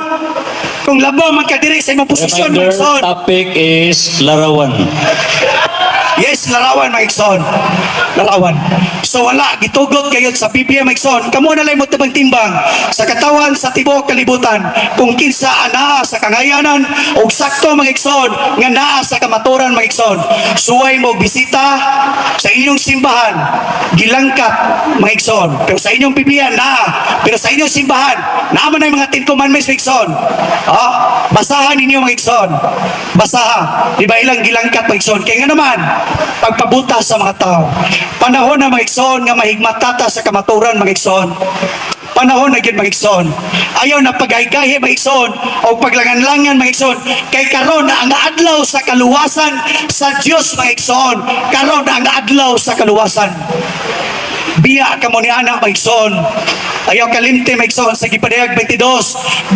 Kung labaw man ka diri sa imong posisyon, mga Reminder, igsoon. Topic is larawan. Yes, larawan, mga igsoon. Larawan. So wala, gitugot kayo sa Biblia, mga igsoon. Kamo na lang mo tibang timbang sa katawan sa tibuok kalibutan kung kinsa anaa sa kangayanan og sakto, mga igsoon, nga naa sa kamaturan, mga igsoon. Suway mo bisita sa inyong simbahan, gilangkat, mga igsoon. Pero sa inyong Biblia naa, pero sa inyong simbahan naa man ay mga Ten Commandments, mga igsoon. Ah, basahan ninyo, mga igsoon. Basaha. Di ba ilang gilangkat, mga igsoon? Kaya nga naman, pagpabuta sa mga tao. Panahon na, mga igsoon, nga mahigmatata sa kamaturan, mga igsoon. Panahon na gyud, mga igsoon. Ayaw na pagaygahi, mga igsoon, o paglangan-langan, mga igsoon. Kay karon na ang adlaw sa kaluwasan sa Dios, mga igsoon. Karon na ang adlaw sa kaluwasan. Biya ka mo ni ana, mga igsoon. Ayaw kalimti, mga igsoon, sa gipadayag 22,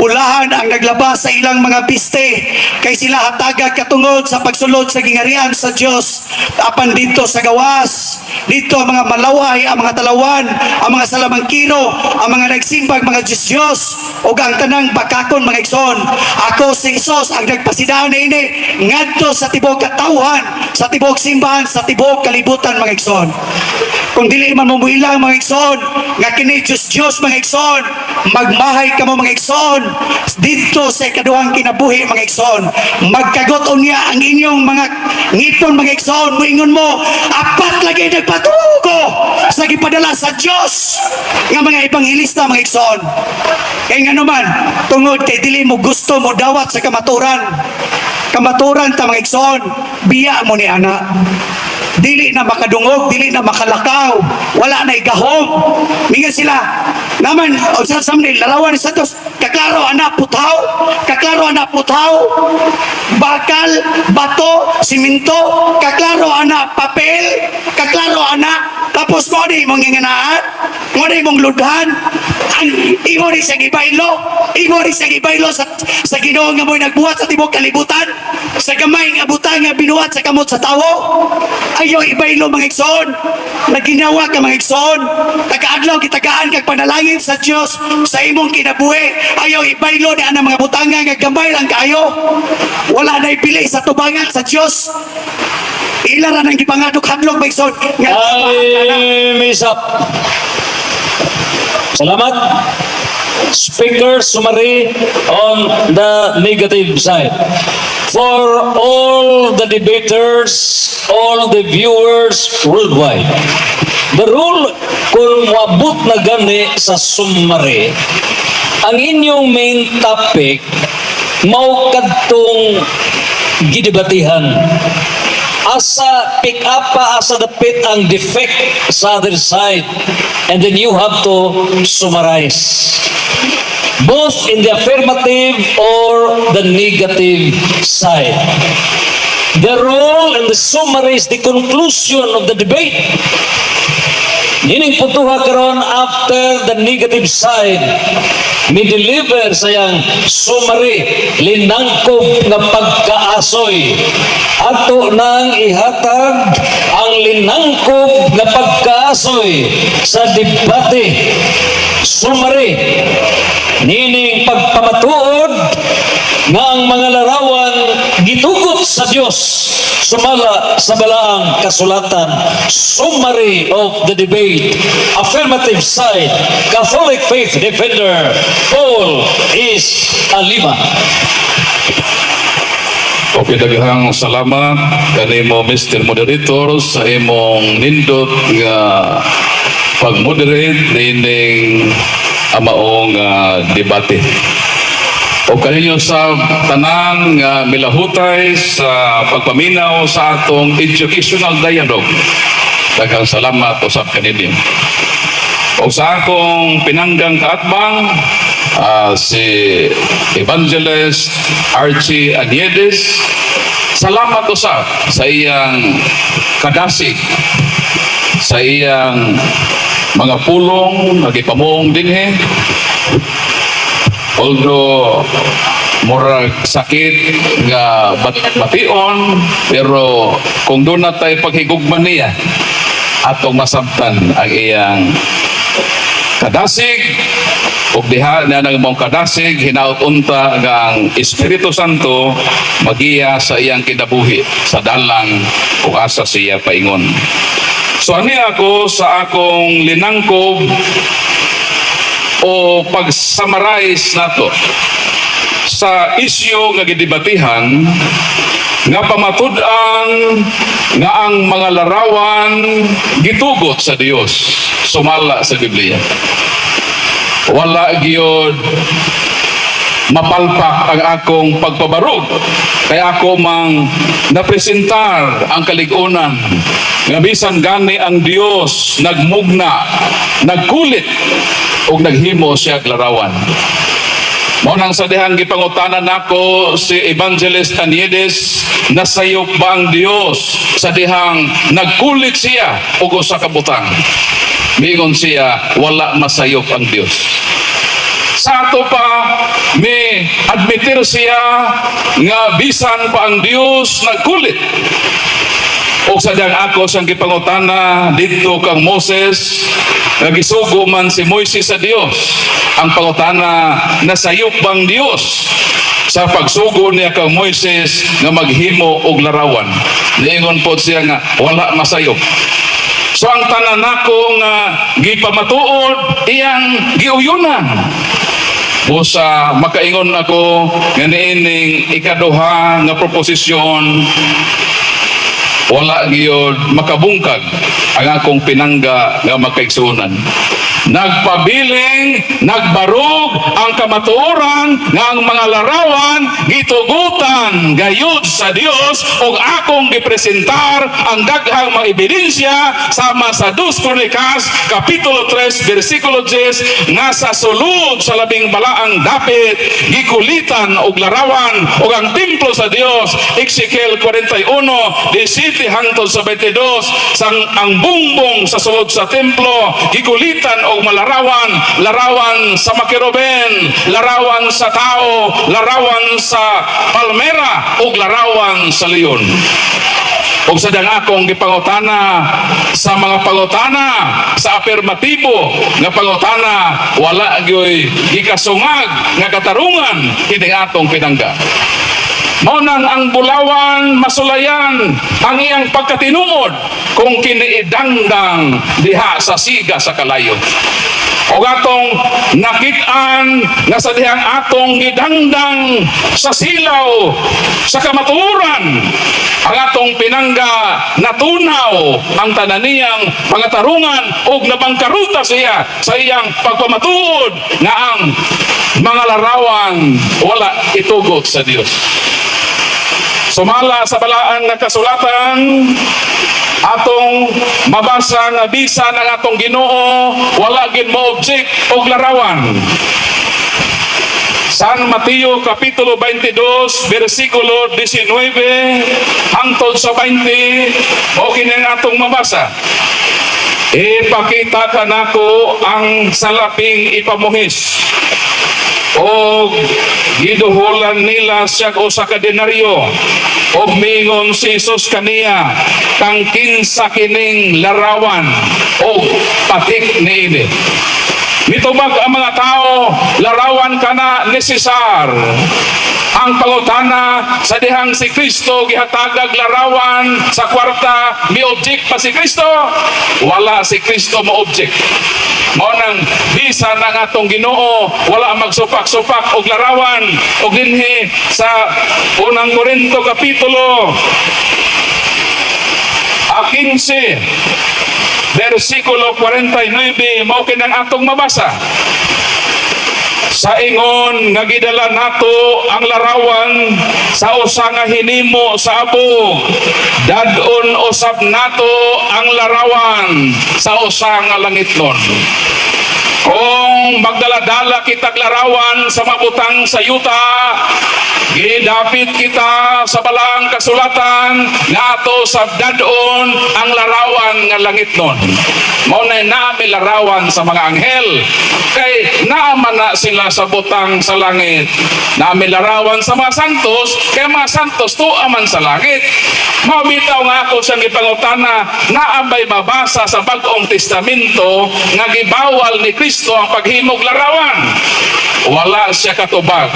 bulahan ang naglaba sa ilang mga biste kay sila hataga katungod sa pagsulod sa gingarian sa Dios. Apan dito sa gawas, dito ang mga malaway, ang mga talawan, ang mga salamangkiro, ang mga nagsimbag mga Diyos Diyos, ug ang tanang bakakon, mga igsoon. Ako si Jesus ang nagpasidaan niini ngadto sa tibuok katawhan, sa tibuok simbahan, sa tibuok kalibutan, mga igsoon. Kung dili man mo muilang, mga igsoon, nga kini Diyos Diyos, mga igsoon, magmahay kamo, mga igsoon, dito sa ikaduhang kinabuhi, mga igsoon. Magkagot unya ang inyong mga ngipon, mga igsoon, muingon mo, apat lagi nagpatugo sa gipadala sa Diyos nga mga ebanghilista, mga igsoon. Kay nga naman, tungod kay dili mo gusto mo dawat sa kamaturan. Kamaturan ta, mga igsoon, biya mo ni ana. Dili na makadungog, dili na makalakaw, wala na igahom. Mingan sila, naman, o sa samni, larawan ni Santos, kaklaro ana puthaw, kaklaro ana puthaw, bakal, bato, siminto, kaklaro ana papel, kaklaro ana, tapos mo di mong nginganaan, mo di mong ludhan, ang imo rin sa gibaylo, imo rin sa gibaylo sa Ginoo nga mo'y nagbuhat sa tibuok kalibutan, sa gamay nga butang nga binuhat sa kamot sa tawo. Ayaw ibaylo, mga igsoon. Naginawa ka, mga igsoon. Tagaadlaw gitagaan kag panalangin sa Dios sa imong kinabuhi. Ayaw ibaylo ni anang mga butanga nga gamay lang kaayo. Wala na ipili sa tubangan sa Dios. Ila ra nang gipangadok hadlok, mga igsoon. Nga Time is up. Salamat. Speaker summary on the negative side. For all the debaters, all the viewers worldwide, the rule kung moabot na gani sa summary, ang inyong main topic mao kadtong gidebatihan, asa pick up pa, asa dapit ang defect sa other side, and then you have to summarize both in the affirmative or the negative side. The role and the summary is the conclusion of the debate. Nining puntuha karon, after the negative side, mi deliver sa iyang summary, linangkob nga pagkaasoy. Ato nang ihatag ang linangkob nga pagkaasoy sa debate summary nining pagpamatuod nga ang mga larawan gitugot sa Dios sumala sa balaang kasulatan. Summary of the debate, affirmative side, Catholic faith defender Paul is Alima. Okay, daghang salamat kanimo, Mr. Moderator, sa imong nindot nga pag-moderate niining amaong debate. O kaninyo sa tanan nga milahutay sa pagpaminaw sa atong educational dialogue. Daghang salamat usab kaninyo. O sa akong pinanggang kaatbang, si Evangelist Archie Aniedes, salamat usab sa iyang kadasig, sa iyang mga pulong, nagipamuong dinhi. Although murag sakit nga bation, pero kung duna tay paghigugma niya, atong masabtan ang iyang kadasig ug diha na nang mong kadasig, hinaut unta nga ang Espiritu Santo magiya sa iyang kinabuhi sa dalang ug asa siya paingon. So ani ako sa akong linangkob o pag-summarize nato sa isyu nga gidebatihan nga pamatud-an nga ang mga larawan gitugot sa Dios sumala sa Biblia. Wala gyud mapalpak ang akong pagpabarog kay ako mang napresentar ang kalig-unan nga bisan gani ang Dios nagmugna, nagkulit ug naghimo siya og larawan. Mao nang sa dihang gipangutana nako si Evangelist Aniedes, nasayop ba ang Dios sa dihang nagkulit siya og usa ka butang? Miingon siya, wala masayop ang Dios. Sa ato pa, mi admitir siya nga bisan pa ang Dios nagkulit. O sa dihang ako siyang gipangutana didto kang Moses, nga gisugo man si Moises sa Dios. Ang pangutana, nasayop bang Dios sa pagsugo niya kang Moises nga maghimo og larawan? Niingon pod siya nga wala masayop. So ang tanan nako nga gipamatuod, iyang giuyunan. Busa makaingon ako nga niining ikaduha nga proposisyon, wala gyud makabungkag ang akong pinangga nga makaigsuonan. Nagpabiling, nagbarog ang kamatuoran nga ang mga larawan gitugutan gayud sa Dios ug akong gipresentar ang daghang mga ebidensya sama sa 2 Kronikas kapitulo 3 bersikulo 10 nga sa sulod sa labing balaang dapit gikulitan og larawan, ug ang templo sa Dios, Ezekiel 41, 17 hangtod sa 22, sang ang bungbong sa sulod sa templo gikulitan og malarawan, larawan sa makeruben, larawan sa tao, larawan sa palmera ug larawan sa leon. Ug sa dang akong gipangutana sa mga pangutana sa afirmatibo nga pangutana, wala gyoy gikasungag nga katarungan kining atong pinangga. Mao nang ang bulawan masulayan ang iyang pagkatinuod kung kiniidangdang diha sa siga sa kalayo. O atong nakit-an nga sa dihang atong gidangdang sa silaw sa kamatuoran ang atong pinangga, natunaw ang tanan niyang pangatarungan ug nabangkaruta siya sa iyang pagpamatuod nga ang mga larawan wala itugot sa Dios. Sumala sa balaan nga kasulatan, atong mabasa nga bisan ang atong Ginoo wala gid mo object og larawan. San Mateo kapitulo 22 bersikulo 19 hangtod sa 20, mao kini ang atong mabasa. "Ipakita kanako ang salaping ipamuhis." Og giduhulan nila siya usa ka denaryo. Og mingon si Jesus kaniya, "Kang kinsa kining larawan og patik niini?" Mitubag ang mga tao, "Larawan kana ni Cesar." Ang pangutana, sa dihang si Kristo gihatagag larawan sa kwarta, mi object pa si Kristo? Wala si Kristo mo object. Mao nang bisan ang atong Ginoo wala magsupak-supak og larawan. Og dinhi sa unang Korinto kapitulo 15 versikulo 49, mao kinang atong mabasa. "Sa ingon nga gidala nato ang larawan sa usa nga hinimo sa abo, dad-on usab nato ang larawan sa usa nga langitnon." Kung magdala-dala kitag larawan sa mabutang sa yuta, gidapit kita sa balaang kasulatan nga ato sa dadon ang larawan nga langit nun. Mao na naami larawan sa mga anghel kay naaman na sila sa butang sa langit. Naami larawan sa mga santos kay mga santos tuwa man sa langit. Mao bitaw nga ako siyang gipangutana, naa bay mabasa sa Bag-ong Testamento nga gibawal ni Kristo ang paghimog larawan? Wala siya katubag.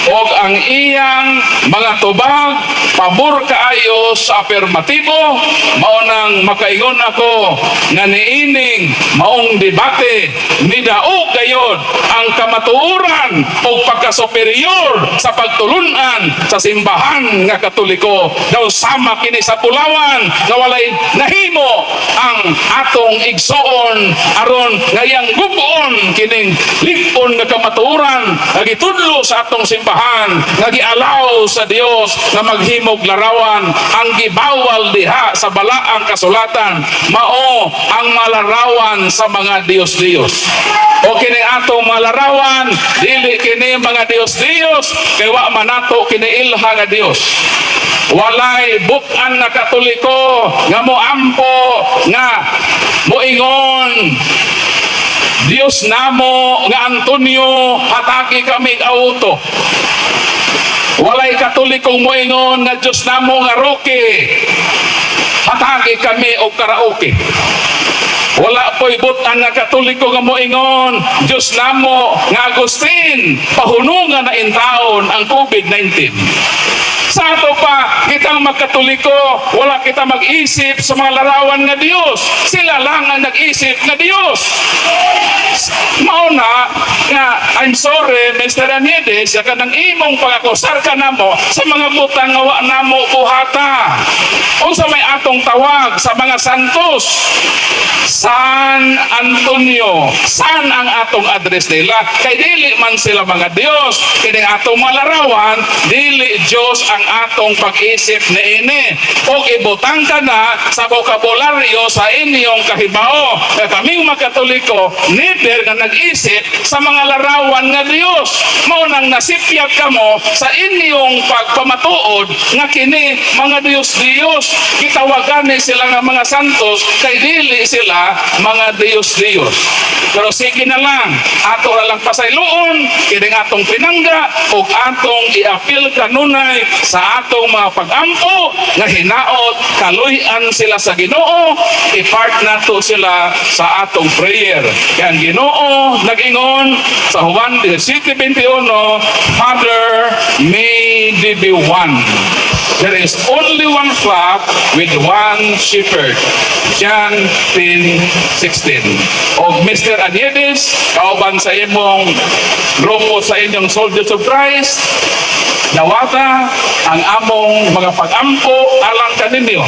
Og ang iyang mga tubag pabor kaayo sa apermatibo. Mao nang makaingon ako nga niining maong debate, nidaog gayod ang kamatuoran ug pagkasuperior sa pagtulunan sa Simbahan nga Katoliko. Daw sama kini sa Pulawan nga walay nahimo ang atong igsoon aron nga iyang gub-on kining lig-on nga kamatuoran nga gitudlo sa atong simbahan nga gialaw sa Dios nga maghimog larawan. Ang gibawal diha sa balaang kasulatan mao ang malarawan sa mga Diyos-Diyos. O kini atong mga larawan, dili kini mga Diyos-Diyos kay wa man nato kini ilha nga Dios. Walay bukan nga Katoliko nga moampo nga moingon, "Diyos namo nga Antonio, hatagi kami auto." Walay Katolikong moingon nga, "Diyos namo nga Roque, hatagi kami og karaoke." Wala po'y butan nga Katoliko nga moingon, "Diyos namo nga Agustin, pahunungan na intaon ang COVID-19." Sa ato pa, kitang magkatoliko, wala kita mag-isip sa mga larawan nga Diyos. Sila lang ang nag-isip nga Diyos. Mao na nga I'm sorry, Mr. Aniedes, ya kanang imong pag-akusar ka namo sa mga butang nga wa namo buhata. Unsa may atong tawag sa mga santos? San Antonio. San ang atong address nila? Kay dili man sila mga Diyos. Kini atong mga larawan, dili Diyos ang atong pag-isip niini. O ibutang ka na sa bokabularyo sa inyong kahibao. Nga kaming mga Katoliko, never nga nag-isip sa mga larawan nga Diyos. Mao nang nasipyat kamo sa inyong pagpamatuod nga kini mga Diyos-Diyos. Gitawagan ni sila nga mga santos kay dili sila mga Diyos-Diyos. Pero sige na lang, ato na lang pasayloon, kining atong pinangga, ug atong iapil kanunay sa atong mga pag-ampo nga hinaot kaluy-an sila sa Ginoo, ipart nato sila sa atong prayer. Kaya ang Ginoo nag-ingon sa Juan 17:21, "Father, may they be one." There is only one flock with one shepherd. John 10:16. Og Mr. Aniedes, kauban sa imong grupo sa inyong Soldiers of Christ, dawata ang among mga pag-ampo alang kaninyo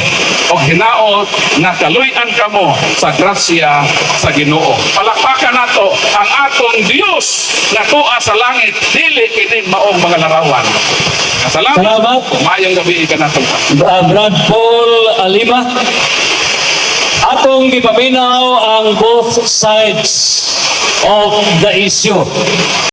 og hinaot nga kaluy-an kamo sa grasya sa Ginoo. Palakpakan nato ang atong Dios nga tuwa sa langit, dili kini maong mga larawan. Salamat. Salamat. Maayong gabi kanatong. Brad Paul Alima. Atong gipaminaw ang both sides of the issue.